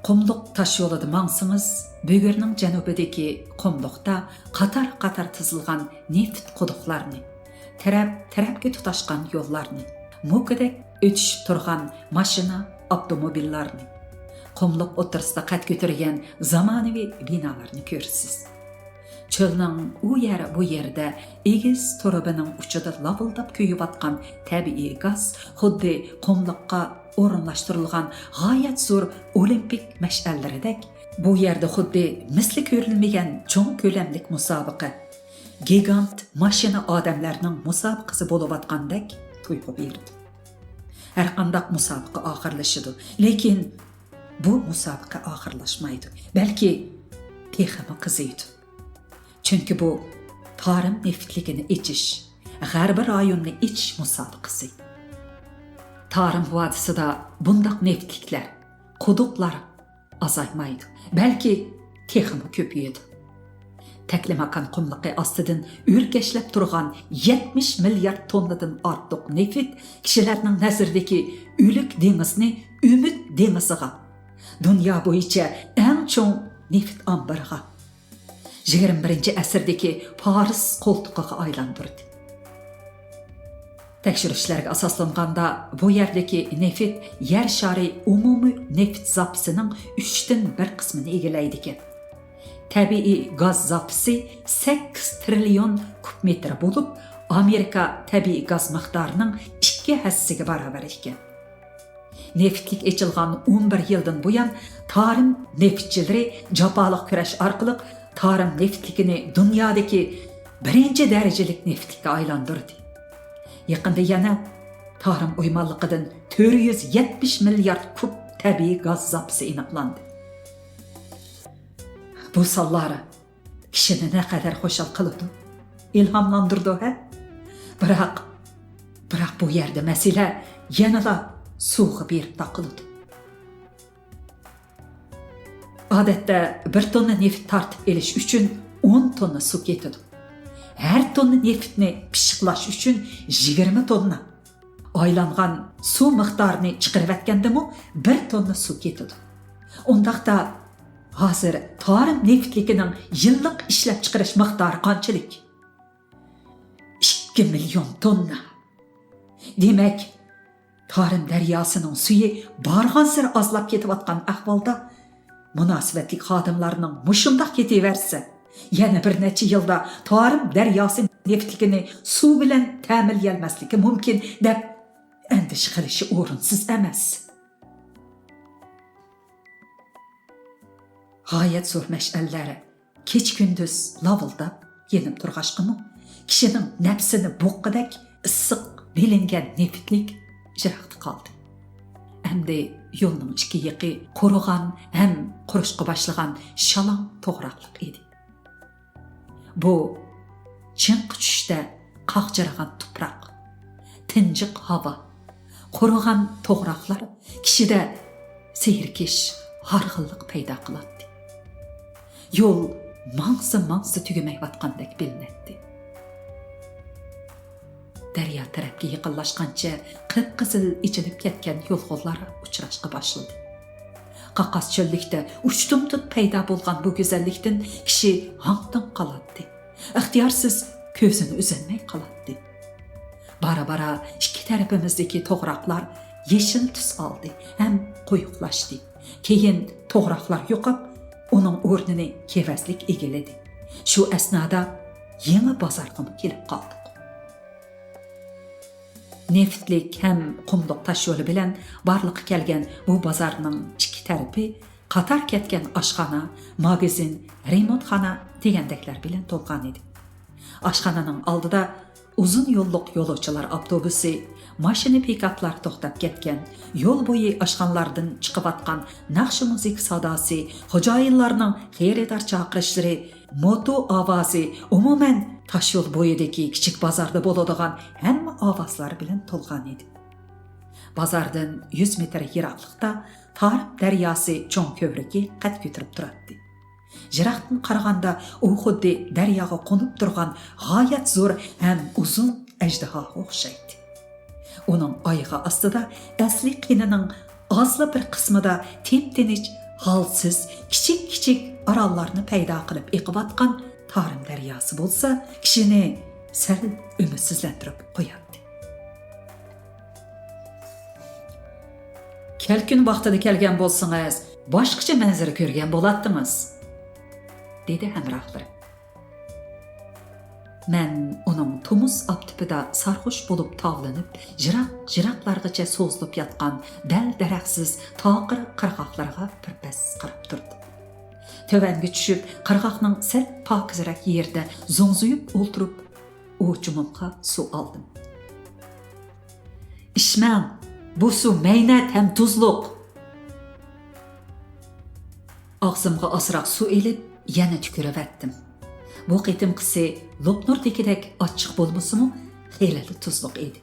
قۇملۇق تاشيولىدا ماڭسىڭىز، بۈگۈرنىڭ جەنۇبىدىكى قۇملۇقتا قاتار-قاتار تىزىلغان نېفىت قۇدۇقلارنى، تەرەپ-تەرەپكە تۇتاشقان يوللارنى، موكىدەك ئۆتۈشۈپ تۇرغان ماشىنا، ئاپتوموبىللارنى، قۇملۇق ئوتتۇرىسىدا قەد كۆتۈرگەن زامانىۋى بىنالارنى كۆرىسىز. چۆلنىڭ ئۇ يەر، بۇ يەردە ئېگىز تۇرۇبىنىڭ ئۇچىدا لاۋۇلداپ كۆيۈۋاتقان تەبىئىي گاز خۇددى قۇملۇققا ئورۇنلاشتۇرۇلغان غايەت زور ئولىمپىك مەشئەللىرىدەك، بۇ يەردە خۇددى مىسلى كۆرۈلمىگەن چوڭ كۆلەملىك مۇسابىقە، گىگانت ماشىنا ئادەملەرنىڭ مۇسابىقىسى بولۇۋاتقاندەك تۇيغۇ بېرىدۇ. ھەرقانداق مۇسابىقە ئاخىرلىشىدۇ، لېكىن بۇ مۇسابىقە ئاخىرلاشمايدۇ، بەلكى تېخىمۇ قىزىيدۇ. چۈنكى بۇ تارىم نېفىتلىكىنى ئېچىش، غەربىي رايوننى ئېچىش مۇسابىقىسى. تارىم ۋادىسىدا بۇنداق نېفىتلىكلەر، قۇدۇقلار ئازايمايدۇ، بەلكى تېخىمۇ كۆپىيىدۇ. تەكلىماكان قۇملۇقى ئاستىدىن ئۆركەشلەپ تۇرغان يەتمىش مىليارد توننىدىن ئارتۇق نېفىت كىشىلەرنىڭ نەزىرىدىكى ئۆلۈك دېڭىزنى ئۈمىد دېڭىزىغا، دۇنيا بويىچە ئەڭ چوڭ نېفىت ئامبىرىغا، يىگىرمە بىرىنچى ئەسىردىكى پارس قولتۇقىغا ئايلاندۇردى. تەكشۈرۈشلەرگە ئاساسلانغاندا، بۇ يەردىكى نېفىت يەر شارى ئومۇمىي نېفىت زاپىسىنىڭ ئۈچتىن بىر قىسمىنى ئىگىلەيدىكەن. تەبىئىي گاز زاپىسى سەككىز تىرىليون كۇب مېتىر بولۇپ، ئامېرىكا تەبىئىي گاز مىقدارىنىڭ ئىككى ھەسسىسىگە باراۋەر ئىكەن. نېفىتلىك ئېچىلغان ئون بىر يىلدىن بۇيان، تارىم نېفىتچىلىرى جاپالىق كۈرەش ئارقىلىق تارىم نېفىتلىكىنى دۇنيادىكى بىرىنچى دەرىجىلىك نېفىتلىككە ئايلاندۇردى. يېقىندا يەنە تارىم ئويمانلىقىدىن تۆت يۈز يەتمىش مىليارد كۇب تەبىئىي گاز زاپىسى ئېنىقلاندى. بۇ سانلار كىشىنى نەقەدەر خۇشال قىلىدۇ، ئىلھاملاندۇرىدۇ، ھە؟ بىراق، بىراق بۇ يەردە مەسىلە يەنىلا سۇغا بېرىپ تاقىلىدۇ. ئادەتتە بىر توننا نېفىت تارتىپ ئېلىش ئۈچۈن ئون توننا سۇ كېتىدۇ. ھەر توننا نېفىتنى پىششىقلاش ئۈچۈن يىگىرمە توننا. ئايلانغان سۇ مىقدارىنى چىقىرىۋەتكەندىمۇ بىر توننا سۇ كېتىدۇ. ئۇنداقتا، ھازىر تارىم نېفىتلىكىنىڭ يىللىق ئىشلەپچىقىرىش مىقدارى قانچىلىك؟ ئىككى مىليون توننا. دېمەك، تارىم دەرياسىنىڭ سۈيى بارغانسېرى ئازلاپ كېتىۋاتقان ئەھۋالدا، مۇناسىۋەتلىك خادىملارنىڭ مۇشۇنداق كېتىۋەرسە، يەنە بىر نەچچە يىلدا تارىم دەرياسى نېفىتلىكىنى سۇ بىلەن تەمىنلىيەلمەسلىكى مۇمكىن، دەپ ئەندىشە قىلىشى ئورۇنسىز ئەمەس. غايەت زور مەشئەللەر كېچە-كۈندۈز لاۋۇلداپ يېنىپ تۇرغاچقىمۇ، كىشىنىڭ نەپسىنى بوغقۇدەك ئىسسىق بىلىنگەن نېفىتلىك يىراقتا قالدى. ئەمدى يولنىڭ ئىككى يېقى قۇرۇغان ھەم قۇرۇشقا باشلىغان شالاڭ توغراقلىق ئىدى. بۇ چىڭقى چۈشتە قاغجىرىغان تۇپراق، تىنجىق ھاۋا، قۇرۇغان توغراقلار كىشىدە زېرىكىش، ھارغىنلىق پەيدا قىلاتتى. يول ماڭسا ماڭسا تۈگىمەيۋاتقاندەك بىلىنەتتى. دەريا تەرەپكە يېقىنلاشقانچە قىپقىزىل ئېچىلىپ كەتكەن يۇلغۇنلار ئۇچراشقا باشلىدى. قاقاس چۆللۈكتە ئۇشتۇمتۇت پەيدا بولغان بۇ گۈزەللىكتىن كىشى ھاڭ-تاڭ قالاتتى. ئىختىيارسىز كۆزىنى ئۈزەلمەي قالاتتى. بارا-بارا ئىككى تەرىپىمىزدىكى توغراقلار يېشىل تۈس ئالدى ھەم قويۇقلاشتى. كېيىن توغراقلار يوقاپ، ئۇنىڭ ئورنىنى كېۋەزلىك ئىگىلىدى. شۇ ئەسنادا يېڭى بازارغىمۇ كېلىپ قالدۇق. نېفىتلىك ھەم قۇملۇق تاشيولى بىلەن بارلىققا كەلگەن بۇ بازارنىڭ ئىككى تەرىپى قاتار كەتكەن ئاشخانا، ماگىزىن، رېمونتخانا دېگەندەكلەر بىلەن تولغان ئىدى. ئاشخانىنىڭ ئالدىدا ئۇزۇن يوللۇق يولۇچىلار ئاپتوبۇسى، ماشىنا پىكاپلار توختاپ كەتكەن، يول بويى ئاشخانىلاردىن چىقىۋاتقان ناخشا مۇزىكا ساداسى، خوجايىنلارنىڭ خېرىدار چاقىرىشلىرى، موتو ئاۋازى، ئومۇمەن، تاشيول بويىدىكى كىچىك بازاردا بولىدىغان ھەممە ئاۋازلار بىلەن تولغان ئىدى. بازاردىن يۈز مېتىر يىراقلىقتا تارىم دەرياسى چوڭ كۆۋرۈكى قەد كۆتۈرۈپ تۇراتتى. يىراقتىن قارىغاندا ئۇ خۇددى دەرياغا قونۇپ تۇرغان غايەت زور ھەم ئۇزۇن ئەجدىھاغا ئوخشايتتى. ئۇنىڭ ئايىغى ئاستىدا ئەسلى قېنىنىڭ ئازلا بىر قىسمىدا تىپتىنچ، ھالسىز، كىچىك-كىچىك ئاراللارنى پەيدا قىلىپ ئېقىۋاتقان تارىم دەرياسى بولسا كىشىنى سەل ئۈمىدسىزلەندۈرۈپ قوياتتى. «كەلكۈن ۋاقتىدا كەلگەن بولسىڭىز، باشقىچە مەنزىرە كۆرگەن بولاتتىڭىز»، دېدى ھەمراھلىرىم. مەن ئۇنىڭ تومۇز ئاپتىپىدا سارخوش بولۇپ تاۋلىنىپ، يىراق-يىراقلارغىچە سوزۇلۇپ ياتقان دەل-دەرەخسىز تاقىر قىرغاقلارغا بىر پەس قاراپ تۇردۇم. تۆۋەنگە چۈشۈپ، قىرغاقنىڭ سەل پاكىزراق يېرىدە زوڭزىيىپ ئولتۇرۇپ، ئوچۇمۇمغا سۇ ئالدىم. «ئىچمەڭ، بۇ سۇ مەينەت ھەم تۇزلۇق.» ئاغزىمغا ئازراق سۇ ئېلىپ، يەنە تۈكۈرۈۋەتتىم. بۇ قېتىمقىسى لوپنۇردىكىدەك ئاچچىق بولمىسىمۇ، خېلىلا تۇزلۇق ئىدى.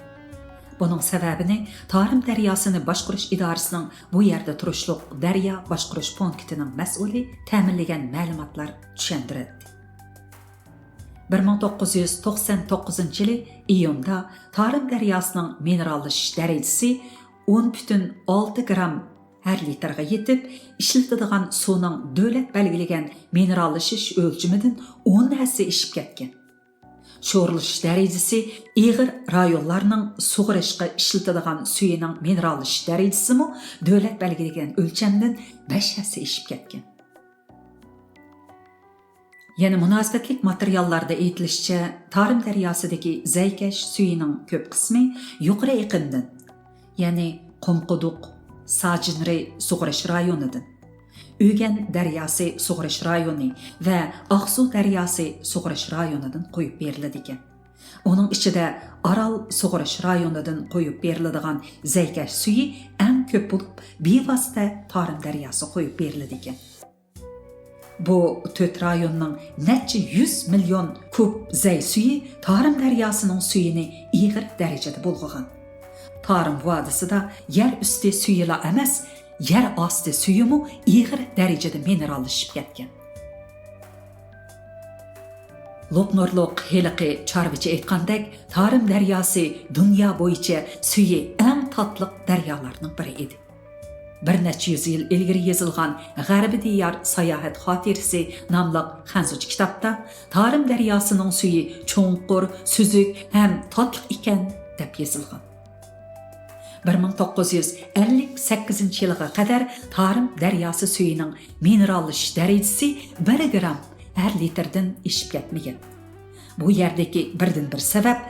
بۇنىڭ سەۋەبىنى تارىم دەرياسىنى باشقۇرۇش ئىدارىسىنىڭ بۇ يەردە تۇرۇشلۇق دەريا باشقۇرۇش پونكىتىنىڭ مەسئۇلى تەمىنلىگەن مەلۇماتلار چۈشەندۈرەتتى. بىر مىڭ توققۇز يۈز توقسان توققۇزىنچى يىلى ئىيۇندا تارىم دەرياسىنىڭ مىنېراللىشىش دەرىجىسى ئون پۈتۈن ئالتە گرام ھەر لىتىرغا يېتىپ، ئىشلىتىدىغان سۇنىڭ دۆلەت بەلگىلىگەن مىنېراللىشىش ئۆلچىمىدىن ئون ھەسسە ئېشىپ كەتكەن. شورلىشىش دەرىجىسى ئېغىر رايونلارنىڭ سۇغىرىشقا ئىشلىتىدىغان سۈيىنىڭ مىنېراللىشىش دەرىجىسىمۇ دۆلەت بەلگىلىگەن ئۆلچەمدىن بەش ھەسسە ئېشىپ كەتكەن. يەنە مۇناسىۋەتلىك ماتېرىياللاردا ئېيتىلىشىچە، تارىم دەرياسىدىكى زەيكەش سۈيىنىڭ كۆپ قىسمى يۇقىرى ئېقىندىن، يەنى قۇمقۇدۇق، ساجىنرى سۇغىرىش رايونىدىن، ئۆگەن دەرياسى سۇغىرىش رايونى ۋە ئاقسۇ دەرياسى سۇغىرىش رايونىدىن قۇيۇپ بېرىلىدىكەن. ئۇنىڭ ئىچىدە ئارال سۇغىرىش رايونىدىن قۇيۇپ بېرىلىدىغان زەيكەش سۈيى ئەڭ كۆپ بولۇپ، بىۋاسىتە تارىم دەرياسىغا قۇيۇپ بېرىلىدىكەن. بۇ تۆت رايوننىڭ نەچچە يۈز مىليون كۇب زەي سۈيى تارىم دەرياسىنىڭ سۈيىنى ئېغىر دەرىجىدە بۇلغىغان. تارىم ۋادىسىدا يەر ئۈستى سۈيىلا ئەمەس، يەر ئاستى سۈيىمۇ ئېغىر دەرىجىدە مىنېراللىشىپ كەتكەن. لوپنۇرلۇق ھېلىقى چارۋىچى ئېيتقاندەك، تارىم دەرياسى دۇنيا بويىچە سۈيى ئەڭ تاتلىق دەريالارنىڭ بىرى ئىدى. بىر نەچچە يۈز يىل ئىلگىرى يېزىلغان غەربىي دىيار ساياھەت خاتىرىسى ناملىق خەنزۇچە كىتابتا تارىم دەرياسىنىڭ سۈيى چوڭقۇر، سۈزۈك ھەم تاتلىق ئىكەن، دەپ يېزىلغان. بىر مىڭ توققۇز يۈز ئەللىك سەككىزىنچى يىلغا قەدەر تارىم دەرياسى سۈيىنىڭ مىنېراللىشىش دەرىجىسى بىر گرام ھەر لىتىردىن ئېشىپ كەتمىگەن. بۇ يەردىكى بىردىنبىر سەۋەب،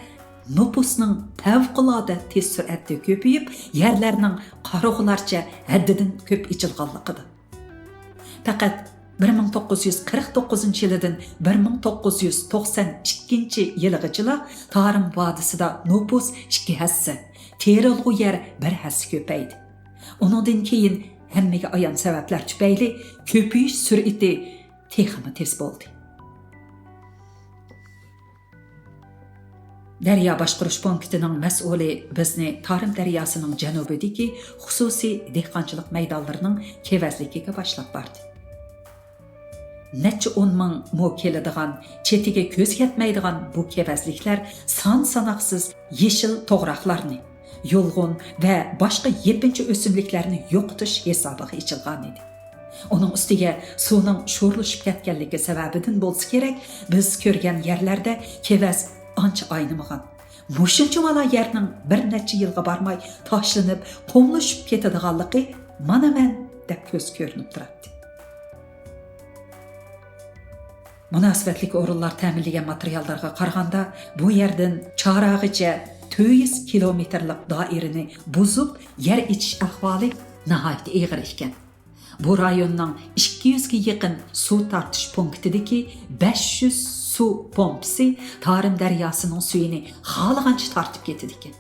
نوپۇسنىڭ پەۋقۇلئاددە تېز سۈرئەتتە كۆپىيىپ، يەرلەرنىڭ قارىغۇلارچە ھەددىدىن كۆپ ئېچىلغانلىقىدا. پەقەت بىر مىڭ توققۇز يۈز قىرىق توققۇزىنچى يىلىدىن بىر مىڭ توققۇز يۈز توقسان ئىككىنچى يىلىغىچىلا تارىم ۋادىسىدا نوپۇس ئىككى ھەسسە، تېرىلغۇ يەر بىر ھەسسە كۆپەيدى. ئۇنىڭدىن كېيىن ھەممىگە ئايان سەۋەبلەر تۈپەيلى كۆپىيىش سۈرئىتى تېخىمۇ تېز بولدى. دەريا باشقۇرۇش پونكىتىنىڭ مەسئۇلى بىزنى تارىم دەرياسىنىڭ جەنۇبىدىكى خۇسۇسىي دېھقانچىلىق مەيدانلىرىنىڭ كېۋەزلىكىگە باشلاپ باردى. نەچچە ئون مىڭ مو كېلىدىغان، چېتىگە كۆز يەتمەيدىغان بۇ كېۋەزلىكلەر سان-ساناقسىز يېشىل توغراقلارنى، يۇلغۇن ۋە باشقا يېپىنچا ئۆسۈملۈكلەرنى يوقىتىش ھېسابىغا ئېچىلغان ئىدى. ئۇنىڭ ئۈستىگە سۇنىڭ شورلىشىپ كەتكەنلىكى سەۋەبىدىن بولسا كېرەك، بىز كۆرگەن يەرلەردە كېۋەز ئانچە ئاينىمىغان. مۇشۇنچىۋالا يەرنىڭ بىر نەچچە يىلغا بارماي تاشلىنىپ، قۇملىشىپ كېتىدىغانلىقى مانا مەن دەپ كۆز كۆرۈنۈپ تۇراتتى. مۇناسىۋەتلىك ئورۇنلار تەمىنلىگەن ماتېرىياللارغا قارىغاندا، بۇ يەردىن چاراغىچە تۆت يۈز كىلومېتىرلىق دائىرىنى بۇزۇپ، يەر ئېچىش ئەھۋالى ناھايىتى ئېغىر ئىكەن. بۇ رايوننىڭ ئىككى يۈزگە يېقىن سۇ تارتىش پونكىتىدىكى بەش يۈز سۇ پومپىسى تارىم دەرياسىنىڭ سۈيىنى خالىغانچە تارتىپ كېتىدىكەن.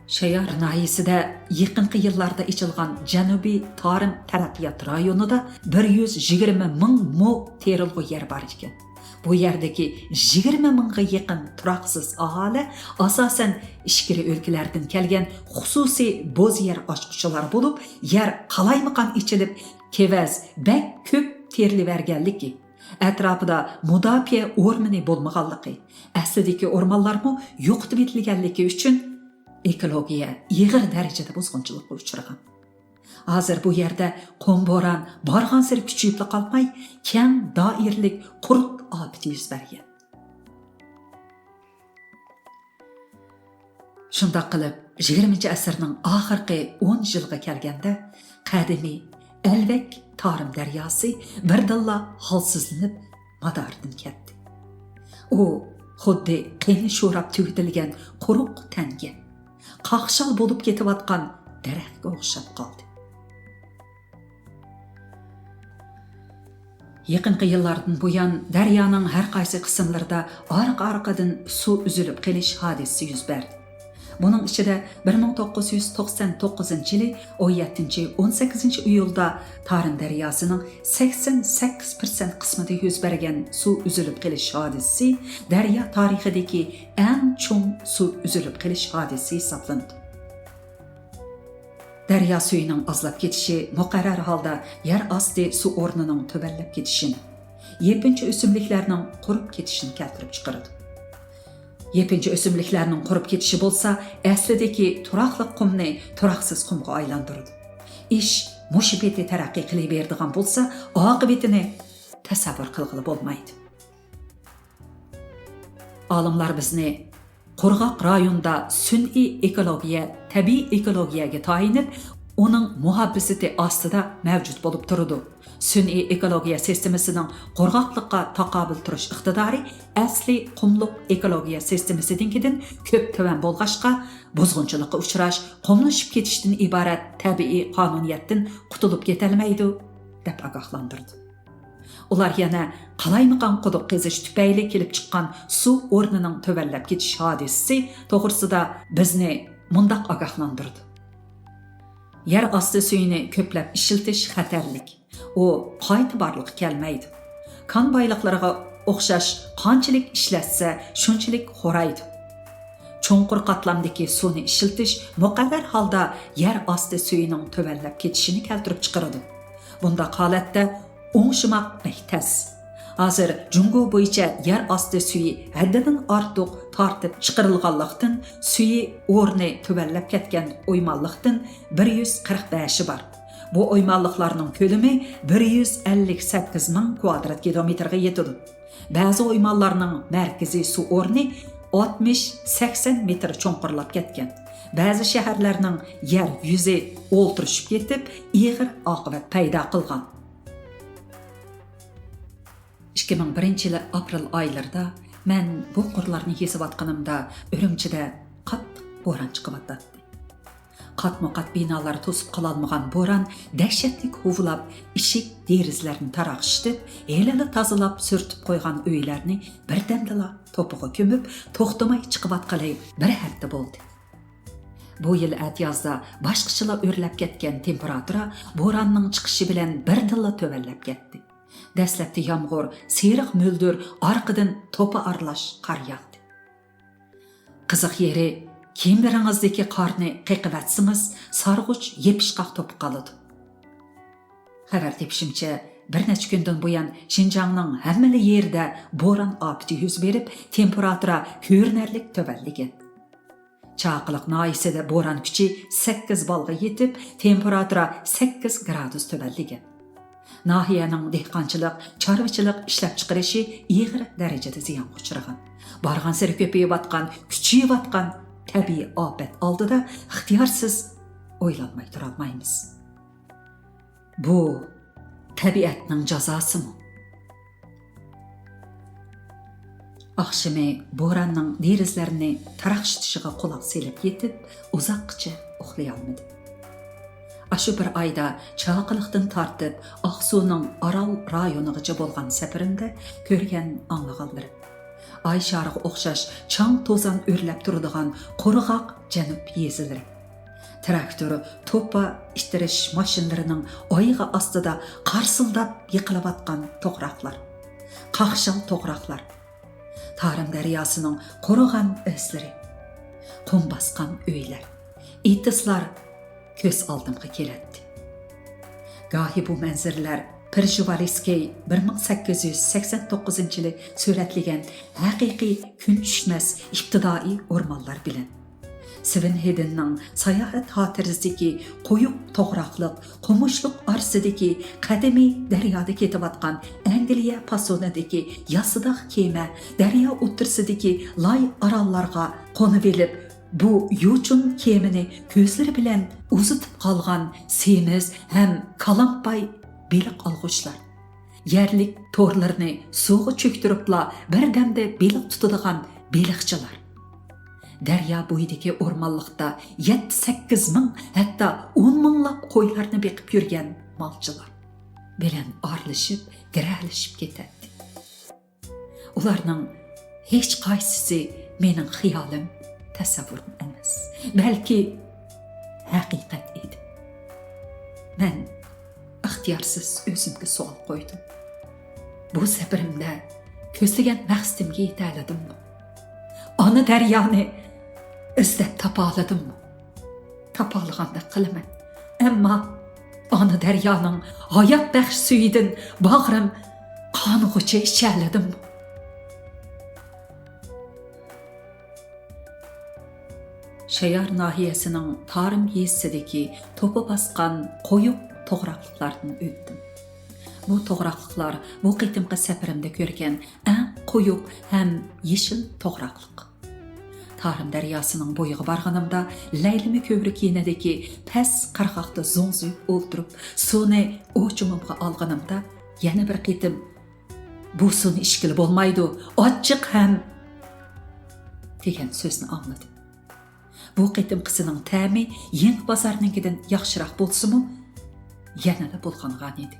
شايار ناھىيەسىدە يېقىنقى يىللاردا ئېچىلغان جەنۇبىي تارىم تەرەققىيات رايونىدا بىر يۈز يىگىرمە مىڭ مو تېرىلغۇ يەر بار ئىكەن. بۇ يەردىكى يىگىرمە مىڭغا يېقىن تۇراقسىز ئاھالە ئاساسەن ئىچكىرى ئۆلكىلەردىن كەلگەن خۇسۇسىي بوز يەر ئاچقۇچىلار بولۇپ، يەر قالايمىقان ئېچىلىپ، كېۋەز بەك كۆپ تېرىلىۋەرگەنلىكى، ئەتراپىدا مۇداپىئە ئورمىنى بولمىغانلىقى، ئەسلىدىكى ئورمانلارمۇ يوقىتىۋېتىلگەنلىكى ئۈچۈن ئېكولوگىيە ئېغىر دەرىجىدە بۇزغۇنچىلىققا ئۇچرىغان. ھازىر بۇ يەردە قۇم بوران بارغانسېرى كۈچىيىپلا قالماي، كەڭ دائىرىلىك قۇرت ئاپىتى يۈز بەرگەن. شۇنداق قىلىپ، يىگىرمىنچى ئەسىرنىڭ ئاخىرقى ئون يىلىغا كەلگەندە، قەدىمىي ئەلۋەك تارىم دەرياسى بىردىنلا ھالسىزلىنىپ، مادارىدىن كەتتى. ئۇ خۇددى قېنى شوراپ تۈگىتىلگەن قۇرۇق تەنگە، قاقشال بولۇپ كېتىۋاتقان دەرەخكە ئوخشاپ قالدى. يېقىنقى يىللاردىن بۇيان، دەريانىڭ ھەر قايسى قىسىملىرىدا ئارقا-ئارقىدىن سۇ ئۈزۈلۈپ قېلىش ھادىسىسى يۈز بەردى. بۇنىڭ ئىچىدە، بىر مىڭ توققۇز يۈز توقسان توققۇزىنچى يىلى ئون يەتتىنچى، ئون سەككىزىنچى ئىيۇلدا تارىم دەرياسىنىڭ سەكسەن سەككىز پىرسەنت قىسمىدا يۈز بەرگەن سۇ ئۈزۈلۈپ قېلىش ھادىسىسى دەريا تارىخىدىكى ئەڭ چوڭ سۇ ئۈزۈلۈپ قېلىش ھادىسىسى ھېسابلىنىدۇ. دەريا سۈيىنىڭ ئازلاپ كېتىشى مۇقەررەر ھالدا يەر ئاستى سۇ ئورنىنىڭ تۆۋەنلەپ كېتىشىنى، يېپىنچا ئۆسۈملۈكلەرنىڭ قۇرۇپ كېتىشىنى كەلتۈرۈپ چىقىرىدۇ. يېپىنچا ئۆسۈملۈكلەرنىڭ قۇرۇپ كېتىشى بولسا، ئەسلىدىكى تۇراقلىق قۇمنى تۇراقسىز قۇمغا ئايلاندۇرىدۇ. ئىش مۇشۇ پېتى تەرەققىي قىلىۋېرىدىغان بولسا، ئاقىۋىتىنى تەسەۋۋۇر قىلغىلى بولمايدۇ. ئالىملار بىزنى قۇرغاق رايوندا سۈنئىي ئېكولوگىيە تەبىئىي ئېكولوگىيەگە تايىنىپ، ئۇنىڭ مۇھاپىزىتى ئاستىدا مەۋجۇت بولۇپ تۇرىدۇ. سۈنئىي ئېكولوگىيە سىستېمىسىنىڭ قۇرغاقلىققا تاقابىل تۇرۇش ئىقتىدارى ئەسلىي قۇملۇق ئېكولوگىيە سىستېمىسىدىكىدىن كۆپ تۆۋەن بولغاچقا، بۇزغۇنچىلىققا ئۇچراش، قۇملىشىپ كېتىشتىن ئىبارەت تەبىئىي قانۇنىيەتتىن قۇتۇلۇپ كېتەلمەيدۇ، دەپ ئاگاھلاندۇرىدۇ. ئۇلار يەنە قالايمىقان قۇدۇق قېزىش تۈپەيلى كېلىپ چىققان سۇ ئورنىنىڭ تۆۋەنلەپ كېتىش ھادىسىسى توغرىسىدا بىزنى مۇنداق ئاگاھلاندۇرىدۇ: يەر ئاستى سۈيىنى كۆپلەپ ئىشلىتىش خەتەرلىك. ئۇ قايتا بارلىققا كەلمەيدۇ. كان بايلىقلىرىغا ئوخشاش، قانچىلىك ئىشلەتسە، شۇنچىلىك خورايدۇ. چوڭقۇر قاتلامدىكى سۇنى ئىشلىتىش مۇقەررەر ھالدا يەر ئاستى سۈيىنىڭ تۆۋەنلەپ كېتىشىنى كەلتۈرۈپ چىقىرىدۇ. بۇنداق ھالەتتە ئوڭشىماق بەك تەس. ھازىر جۇڭگو بويىچە يەر ئاستى سۈيى ھەددىدىن ئارتۇق تارتىپ چىقىرىلغانلىقتىن، سۈيى ئورنى تۆۋەنلەپ كەتكەن ئويمانلىقتىن بىر يۈز قىرىق بەشى بار. بۇ ئويمانلىقلارنىڭ كۆلىمى بىر يۈز ئەللىك سەككىز مىڭ كۋادرات كىلومېتىرغا يېتىدۇ. بەزى ئويمانلارنىڭ مەركىزىي سۇ ئورنى ئاتمىش، سەكسەن مېتىر چوڭقۇرلاپ كەتكەن. بەزى شەھەرلەرنىڭ يەر يۈزى ئولتۇرۇشۇپ كېتىپ، ئېغىر ئاقىۋەت پەيدا قىلغان. ئىككى مىڭ بىرىنچى يىلى ئاپرېل ئايلىرىدا مەن بۇ قۇرلارنى كېسىۋاتقىنىمدا، ئۈرۈمچىدە قاتتىق بوران چىقىۋاتاتتى. قاتمۇ قات بىنالار توسۇپ قالالمىغان بوران دەھشەتلىك ھۇۋلاپ، ئىشىك دېرىزىلەرنى تاراقشىتىپ، ھېلىلا تازىلاپ سۈرتۈپ قويغان ئۆيلەرنى بىردەمدىلا توپىغا كۆمۈپ، توختىماي چىقىۋاتقىلى بىر ھەپتە بولدى. بۇ يىل ئەتىيازدا باشقىچىلا ئۆرلەپ كەتكەن تېمپېراتۇرا بوراننىڭ چىقىشى بىلەن بىردىنلا تۆۋەنلەپ كەتتى. دەسلەپتە يامغۇر، سېرىق مۆلدۈر، ئارقىدىن توپا ئارىلاش قار ياغدى. قىزىق يېرى، كىيىملىرىڭىزدىكى قارنى قېقىۋەتسىڭىز، سارغۇچ يېپىشقاق توپا قالىدۇ. خەۋەر تېپىشىمچە، بىر نەچچە كۈندىن بۇيان شىنجاڭنىڭ ھەممىلا يېرىدە بوران ئاپىتى يۈز بېرىپ، تېمپېراتۇرا كۆرۈنەرلىك تۆۋەنلىگەن. چاقىلىق ناھىيەسىدە بوران كۈچى سەككىز بالغا يېتىپ، تېمپېراتۇرا سەككىز گرادۇس تۆۋەنلىگەن. ناھىيەنىڭ دېھقانچىلىق، چارۋىچىلىق ئىشلەپچىقىرىشى ئېغىر دەرىجىدە زىيانغا ئۇچرىغان. بارغانسېرى كۆپىيىۋاتقان، كۈچىيىۋاتقان تەبىئىي ئاپەت ئالدىدا ئىختىيارسىز ئويلانماي تۇرالمايمىز. بۇ تەبىئەتنىڭ جازاسىمۇ؟ ئاخشىمى بوراننىڭ دېرىزىلەرنى تاراقشىتىشىغا قۇلاق سېلىپ يېتىپ، ئۇزاققىچە ئۇخلىيالمىدىم. ئاشۇ بىر ئايدا چاقىلىقتىن تارتىپ ئاقسۇنىڭ ئارال رايونىغىچە بولغان سەپىرىمدە كۆرگەن، ئاڭلىغانلىرىم. ئاي شارىغا ئوخشاش چاڭ-توزان ئۆرلەپ تۇرىدىغان قۇرغاق جەنۇب يېزىلىرى. تىراكتور، توپا ئىتتىرىش ماشىنىلىرىنىڭ ئايىغى ئاستىدا قارسىلداپ يىقىلىۋاتقان توغراقلار. قاقشال توغراقلار. تارىم دەرياسىنىڭ قۇرۇغان ئىزلىرى. قۇم باسقان ئۆيلەر. ئېتىزلار كۆز ئالدىمغا كېلەتتى. گاھى بۇ مەنزىرىلەر پېرژېۋالىسكىي بىر مىڭ سەككىز يۈز سەكسەن توققۇزىنچى يىلى سۈرەتلىگەن ھەقىقىي كۈن چۈشمەس ئىپتىدائىي ئورمانلار بىلەن، سىۋېن ھېدىننىڭ ساياھەت خاتىرىسىدىكى قويۇق توغراقلىق، قومۇشلۇق ئارىسىدىكى قەدىمىي دەريادا كېتىۋاتقان ئەنگلىيە پاسونىدىكى ياسىداغ كېمە، دەريا ئوتتۇرىسىدىكى لاي ئاراللارغا قونۇۋېلىپ، بۇ يوچۇن كېمىنى كۆزلىرى بىلەن ئۇزىتىپ قالغان سېمىز ھەم كالامپاي بېلىق ئالغۇچلار، يەرلىك تورلىرىنى سۇغا چۆكتۈرۈپلا بىردەمدە بېلىق تۇتىدىغان بېلىقچىلار، دەريا بويىدىكى ئورمانلىقتا يەتتە-سەككىز مىڭ، ھەتتا ئون مىڭلاپ قويلارنى بېقىپ يۈرگەن مالچىلار بىلەن ئارىلىشىپ، گىرەلىشىپ كېتەتتى. ئۇلارنىڭ ھېچقايسىسى مېنىڭ خىيالىم، تەسەۋۋۇرۇم ئەمەس، بەلكى ھەقىقەت ئىدى. مەن ئىختىيارسىز ئۆزۈمگە سوئال قويدۇم. بۇ سەپىرىمدە كۆزلىگەن مەقسىتىمگە يېتەلىدىممۇ؟ ئانا دەريانى ئىزدەپ تاپالىدىممۇ؟ تاپالىغاندەك قىلىمەن. ئەمما ئانا دەريانىڭ ھايات بەخش سۈيىدىن باغرىم قانىغۇچە ئىچەلىدىممۇ؟ شايار ناھىيەسىنىڭ تارىم يېزىسىدىكى توپا باسقان قويۇق توغراقلىقلاردىن ئۆتتۈم. بۇ توغراقلىقلار بۇ قېتىمقى سەپىرىمدە كۆرگەن ئەڭ قويۇق ھەم يېشىل توغراقلىق. تارىم دەرياسىنىڭ بويىغا بارغىنىمدا، لەيلىمە كۆۋرۈك يېنىدىكى پەس قىرغاقتا زوڭزىيىپ ئولتۇرۇپ، سۇنى ئوچۇمۇمغا ئالغىنىمدا، يەنە بىر قېتىم «بۇ سۇنى ئىچكىلى بولمايدۇ، ئاچچىق ھەم» دېگەن سۆزنى ئاڭلىدىم. بۇ قېتىمقىسىنىڭ تەمى يېڭى بازارنىڭكىدىن ياخشىراق بولسىمۇ، يەنىلا بۇلغانغانىدى.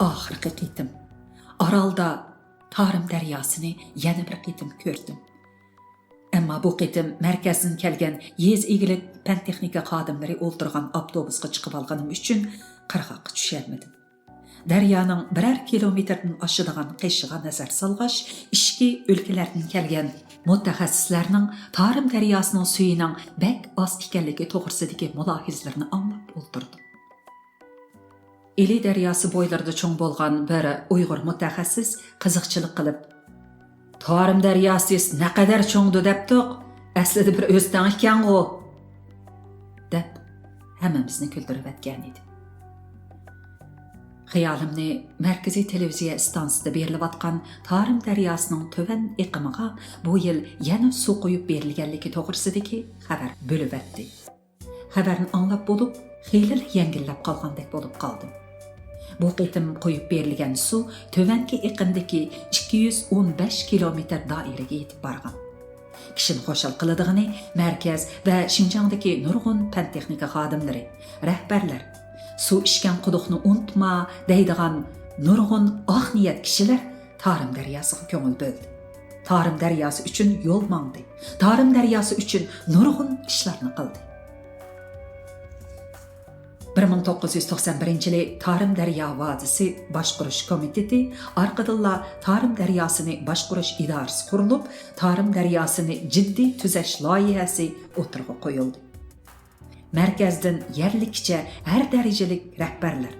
ئاخىرقى قېتىم ئارالدا تارىم دەرياسىنى يەنە بىر قېتىم كۆردۈم. ئەمما بۇ قېتىم مەركەزدىن كەلگەن يېزا ئىگىلىك پەن-تېخنىكا خادىملىرى ئولتۇرغان ئاپتوبۇسقا چىقىۋالغىنىم ئۈچۈن قىرغاققا چۈشەلمىدىم. دەريانىڭ بىرەر كىلومېتىردىن ئاشىدىغان قېشىغا نەزەر سالغاچ، ئىچكى ئۆلكىلەردىن كەلگەن مۇتەخەسسىسلەرنىڭ تارىم دەرياسىنىڭ سۈيىنىڭ بەك ئاز ئىكەنلىكى توغرىسىدىكى مۇلاھىزىلىرىنى ئاڭلاپ ئولتۇردۇم. ئىلى دەرياسى بويلىرىدا چوڭ بولغان بىر ئۇيغۇر مۇتەخەسسىس قىزىقچىلىق قىلىپ، «تارىم دەرياسى نەقەدەر چوڭدۇ دەپتۇق، ئەسلىدە بىر ئۆستەڭ ئىكەنغۇ» دەپ، ھەممىمىزنى كۈلدۈرۈۋەتكەنىدى. خىيالىمنى مەركىزىي تېلېۋىزىيە ئىستانسىسىدا بېرىلىۋاتقان تارىم دەرياسىنىڭ تۆۋەن ئېقىمىغا بۇ يىل يەنە سۇ قۇيۇپ بېرىلگەنلىكى توغرىسىدىكى خەۋەر بۆلۈۋەتتى. خەۋەرنى ئاڭلاپ بولۇپ، خېلىلا يەڭگىللەپ قالغاندەك بولۇپ قالدىم. بۇ قېتىم قۇيۇپ بېرىلگەن سۇ تۆۋەنكى ئېقىمدىكى ئىككى يۈز ئون بەش كىلومېتىر دائىرىگە يېتىپ بارغان. كىشىنى خۇشال قىلىدىغىنى، مەركەز ۋە شىنجاڭدىكى نۇرغۇن پەن-تېخنىكا خادىملىرى، رەھبەرلەر، «سۇ ئىچكەن قۇدۇقنى ئۇنتۇما» دەيدىغان نۇرغۇن ئاق نىيەت كىشىلەر تارىم دەرياسىغا كۆڭۈل بۆلدى. تارىم دەرياسى ئۈچۈن يول ماڭدى. تارىم دەرياسى ئۈچۈن نۇرغۇن ئىشلارنى قىلدى. بىر مىڭ توققۇز يۈز توقسان بىرىنچى يىلى تارىم دەريا ۋادىسى باشقۇرۇش كومىتېتى، ئارقىدىنلا تارىم دەرياسىنى باشقۇرۇش ئىدارىسى قۇرۇلۇپ، تارىم دەرياسىنى جىددىي تۈزەش لايىھەسى ئوتتۇرىغا قويۇلدى. مەركەزدىن يەرلىككىچە ھەر دەرىجىلىك رەھبەرلەر،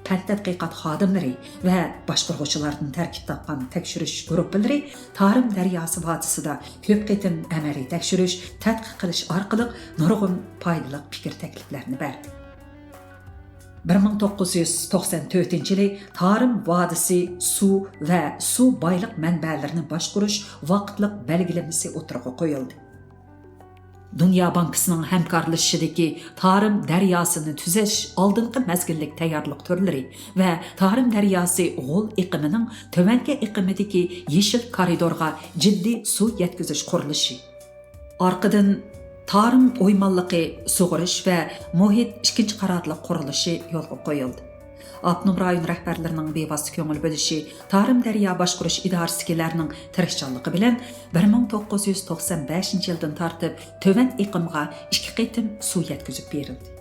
پەن تەتقىقات خادىملىرى ۋە باشقۇرغۇچىلاردىن تەركىب تاپقان تەكشۈرۈش گۇرۇپپىلىرى تارىم دەرياسى ۋادىسىدا كۆپ قېتىم ئەمەلىي تەكشۈرۈش، تەتقىق قىلىش ئارقىلىق نۇرغۇن پايدىلىق پىكىر تەكلىپلەرنى بەردى. بىر مىڭ توققۇز يۈز توقسان تۆتىنچى يىلى تارىم ۋادىسى سۇ ۋە سۇ بايلىق مەنبەلىرىنى باشقۇرۇش ۋاقىتلىق بەلگىلىمىسى ئوتتۇرىغا قويۇلدى. دۇنيا بانكىسىنىڭ ھەمكارلىشىشىدىكى تارىم دەرياسىنى تۈزەش ئالدىنقى مەزگىللىك تەييارلىق تۈرلىرى ۋە تارىم دەرياسى غول ئېقىمىنىڭ تۆۋەنكى ئېقىمىدىكى يېشىل كارىدورغا جىددىي سۇ يەتكۈزۈش قۇرۇلۇشى، ئارقىدىن تارىم ئويمانلىقى سۇغىرىش ۋە مۇھىت ئىككىنچى قاناتلىق قۇرۇلۇشى يولغا قويۇلدى. ئاپتونوم رايون رەھبەرلىرىنىڭ بىۋاسىتە كۆڭۈل بۆلۈشى، تارىم دەريا باشقۇرۇش ئىدارىسىدىكىلەرنىڭ تىرىشچانلىقى بىلەن بىر مىڭ توققۇز يۈز توقسان بەشىنچى يىلدىن تارتىپ تۆۋەن ئېقىمغا ئىككى قېتىم سۇ يەتكۈزۈپ بېرىلدى.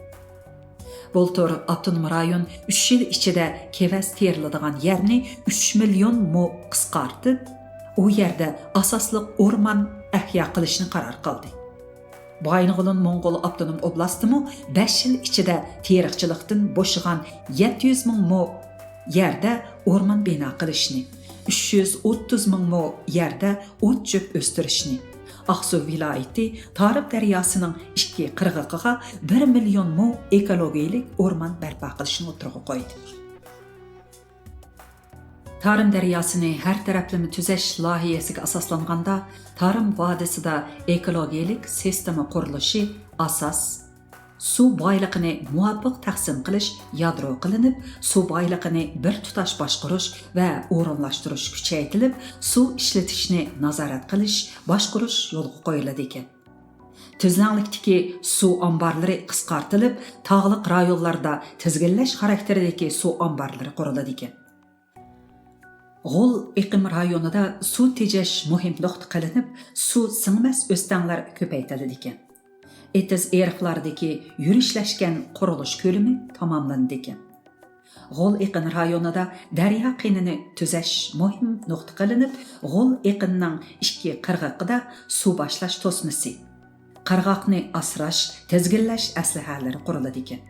بۇلتۇر ئاپتونوم رايون ئۈچ يىل ئىچىدە كېۋەز تېرىلىدىغان يەرنى ئۈچ مىليون مو قىسقارتىپ، ئۇ يەردە ئاساسلىق ئورمان ئەھيا قىلىشنى قارار قىلدى. بايىنغولىن موڭغۇل ئاپتونوم ئوبلاستىمۇ بەش يىل ئىچىدە تېرىقچىلىقتىن بوشىغان يەتتە يۈز مىڭ مو يەردە ئورمان بىنا قىلىشنى، ئۈچ يۈز ئوتتۇز مىڭ مو يەردە ئوت چۆپ ئۆستۈرۈشنى، ئاقسۇ ۋىلايىتى تارىم دەرياسىنىڭ ئىككى قىرغىقىغا بىر مىليون مو ئېكولوگىيەلىك ئورمان بەرپا قىلىشنى ئوتتۇرىغا قويدى. تارىم دەرياسىنى ھەر تەرەپلىمە تۈزەش لايىھەسىگە ئاساسلانغاندا، تارىم ۋادىسىدا ئېكولوگىيەلىك سىستېما قۇرۇلۇشى ئاساس، سۇ بايلىقىنى مۇۋاپىق تەقسىم قىلىش يادرو قىلىنىپ، سۇ بايلىقىنى بىر تۇتاش باشقۇرۇش ۋە ئورۇنلاشتۇرۇش كۈچەيتىلىپ، سۇ ئىشلىتىشنى نازارەت قىلىش، باشقۇرۇش يولغا قويۇلىدىكەن. تۈزلەڭلىكتىكى سۇ ئامبارلىرى قىسقارتىلىپ، تاغلىق رايونلاردا تىزگىنلەش خاراكتېرىدىكى سۇ ئامبارلىرى قۇرۇلىدىكەن. غول ئېقىم رايونىدا سۇ تېجەش مۇھىم نۇقتا قىلىنىپ، سۇ سىڭمەس ئۆستەڭلەر كۆپەيتىلىدىكەن. ئېتىز-ئېرىقلاردىكى يۈرۈشلەشكەن قۇرۇلۇش كۆلىمى تاماملىنىدىكەن. غول ئېقىن رايونىدا دەريا قىنىنى تۈزەش مۇھىم نۇقتا قىلىنىپ، غول ئېقىننىڭ ئىككى قىرغىقىدا سۇ باشلاش توسمىسى، قىرغاقنى ئاسراش، تىزگىنلەش ئەسلىھەلىرى قۇرۇلىدىكەن.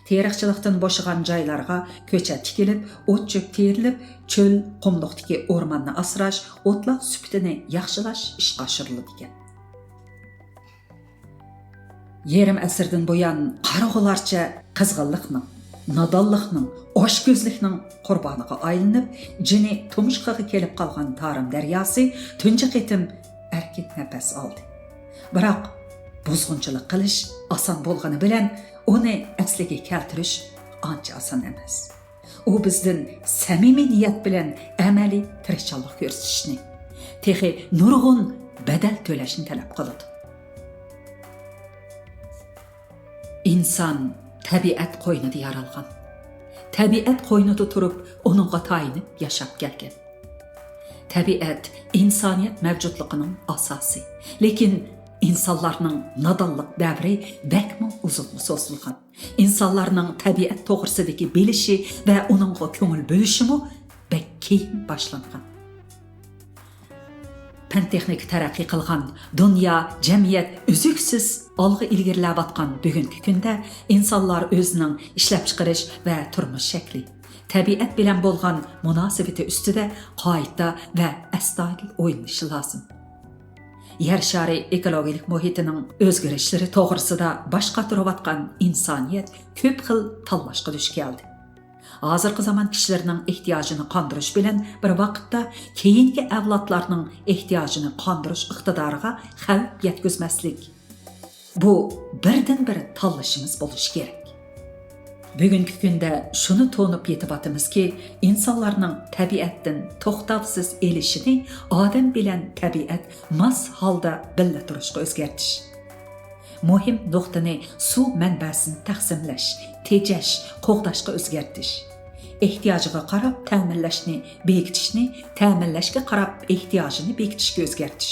تېرىقچىلىقتىن بوشىغان جايلارغا كۆچەت تىكىلىپ، ئوت-چۆپ تېرىلىپ، چۆل، قۇملۇقتىكى ئورماننى ئاسراش، ئوتلاق سۈپىتىنى ياخشىلاش ئىشقا ئاشۇرۇلىدىكەن. يېرىم ئەسىردىن بۇيان قارىغۇلارچە قىزغىنلىقنىڭ، نادانلىقنىڭ، ئاچكۆزلۈكنىڭ قۇربانىغا ئايلىنىپ، جېنى تۇمشۇقىغا كېلىپ قالغان تارىم دەرياسى تۇنجى قېتىم ئەركىن نەپەس ئالدى. بىراق، بۇزغۇنچىلىق قىلىش ئاسان بولغىنى بىلەن، ئۇنى ئەسلىگە كەلتۈرۈش ئانچە ئاسان ئەمەس. ئۇ بىزدىن سەمىمىي نىيەت بىلەن ئەمەلىي تىرىشچانلىق كۆرسىتىشنى، تېخى نۇرغۇن بەدەل تۆلەشنى تەلەپ قىلىدۇ. ئىنسان تەبىئەت قوينىدا يارالغان. تەبىئەت قوينىدا تۇرۇپ، ئۇنىڭغا تايىنىپ ياشاپ كەلگەن. تەبىئەت ئىنسانىيەت مەۋجۇتلۇقىنىڭ ئاساسى. لېكىن ئىنسانلارنىڭ نادانلىق دەۋرى بەكمۇ ئۇزۇنغا سوزۇلغان. ئىنسانلارنىڭ تەبىئەت توغرىسىدىكى بىلىشى ۋە ئۇنىڭغا كۆڭۈل بۆلۈشىمۇ بەك كېيىن باشلانغان. پەن-تېخنىكا تەرەققىي قىلغان، دۇنيا، جەمئىيەت ئۈزلۈكسىز ئالغا ئىلگىرىلەۋاتقان بۈگۈنكى كۈندە ئىنسانلار ئۆزىنىڭ ئىشلەپچىقىرىش ۋە تۇرمۇش شەكلى، تەبىئەت بىلەن بولغان مۇناسىۋىتى ئۈستىدە قايتا ۋە ئەستايىدىل ئويلىنىشى لازىم. يەر شارى ئېكولوگىيەلىك مۇھىتىنىڭ ئۆزگىرىشلىرى توغرىسىدا باش قاتۇرۇۋاتقان ئىنسانىيەت كۆپ خىل تاللاشقا دۇچ كەلدى. ھازىرقى زامان كىشىلىرىنىڭ ئېھتىياجىنى قاندۇرۇش بىلەن بىر ۋاقىتتا كېيىنكى ئەۋلادلارنىڭ ئېھتىياجىنى قاندۇرۇش ئىقتىدارىغا خەۋپ يەتكۈزمەسلىك، بۇ بىردىنبىر تاللىشىمىز بولۇشى كېرەك. بۈگۈنكى كۈندە شۇنى تونۇپ يېتىۋاتىمىزكى، ئىنسانلارنىڭ تەبىئەتتىن توختاۋسىز ئېلىشىنى ئادەم بىلەن تەبىئەت ماس ھالدا بىللە تۇرۇشقا ئۆزگەرتىش، مۇھىم نۇقتىنى سۇ مەنبەسىنى تەقسىملەش، تېجەش، قوغداشقا ئۆزگەرتىش، ئېھتىياجىغا قاراپ تەمىنلەشنى بېكىتىشنى تەمىنلەشكە قاراپ ئېھتىياجىنى بېكىتىشكە ئۆزگەرتىش،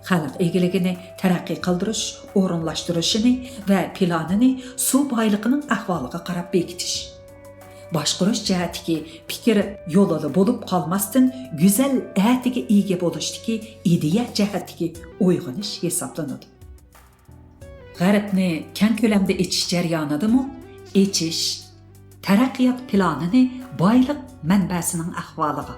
خەلق ئىگىلىكىنى تەرەققىي قىلدۇرۇش ئورۇنلاشتۇرۇشىنى ۋە پىلانىنى سۇ بايلىقىنىڭ ئەھۋالىغا قاراپ بېكىتىش، باشقۇرۇش جەھەتتىكى پىكىر يولىدا بولۇپ قالماستىن، گۈزەل ئەتىگە ئىگە بولۇشتىكى ئىدىيە جەھەتتىكى ئويغىنىش ھېسابلىنىدۇ. غەربنى كەڭ كۆلەمدە ئېچىش جەريانىدىمۇ ئېچىش، تەرەققىيات پىلانىنى بايلىق مەنبەسىنىڭ ئەھۋالىغا،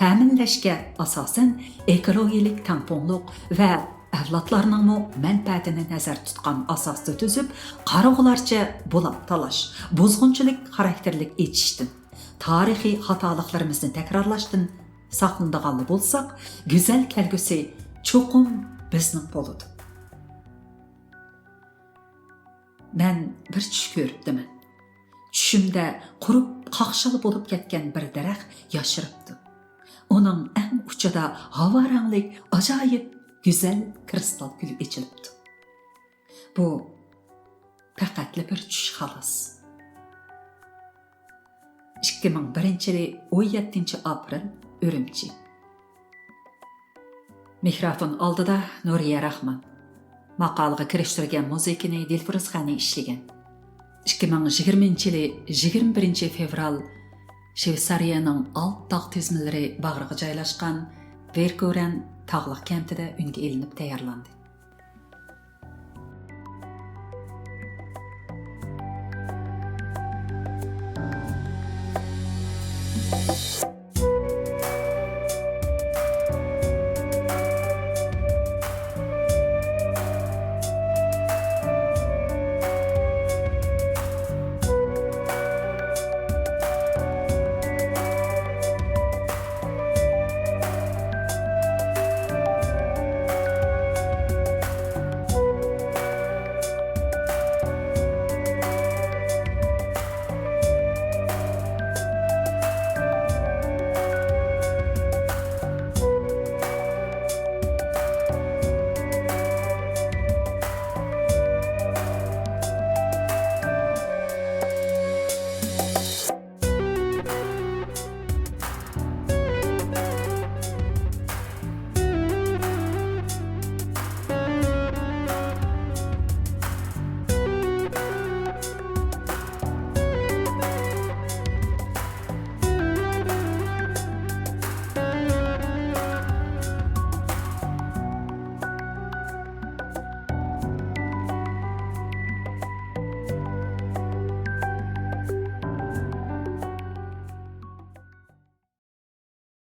تەمىنلەشكە ئاساسەن ئېكولوگىيەلىك تەڭپۇڭلۇق ۋە ئەۋلادلارنىڭمۇ مەنپەئەتىنى نەزەردە تۇتقان ئاساستا تۈزۈپ، قارىغۇلارچە بۇلاق تالاش، بۇزغۇنچىلىك خاراكتېرلىك ئېچىشتىن، تارىخىي خاتالىقلىرىمىزنى تەكرارلاشتىن ساقلىنىدىغانلا بولساق، گۈزەل كەلگۈسى چوقۇم بىزنىڭ بولىدۇ. مەن بىر چۈش كۆرۈپتىمەن. چۈشۈمدە قۇرۇپ قاقشال بولۇپ كەتكەن بىر دەرەخ ياشىرىپتۇ. ئۇنىڭ ئەڭ ئۇچىدا ھاۋا رەڭلىك ئاجايىپ گۈزەل كىرىستال گۈلى ئېچىلىپتۇ. بۇ پەقەتلا بىر چۈش خالاس. ئىككى مىڭ بىرىنچى يىلى ئون يەتتىنچى ئاپرېل، ئۈرۈمچى. مىكروفون ئالدىدا نۇرىيە راخمان. ماقالىغا كىرىشتۈرگەن مۇزىكىنى دىلفۇرۇز خانى ئىشلىگەن. ئىككى مىڭ يىگىرمىنچى يىلى يىگىرمە بىرىنچى فېۋرال، شۋېتسارىيەنىڭ ئالپ تاغ تىزمىلىرى باغرىغا جايلاشقان ۋېركورەن تاغلىق كەنتىدە ئۈنگە ئېلىنىپ تەييارلاندى.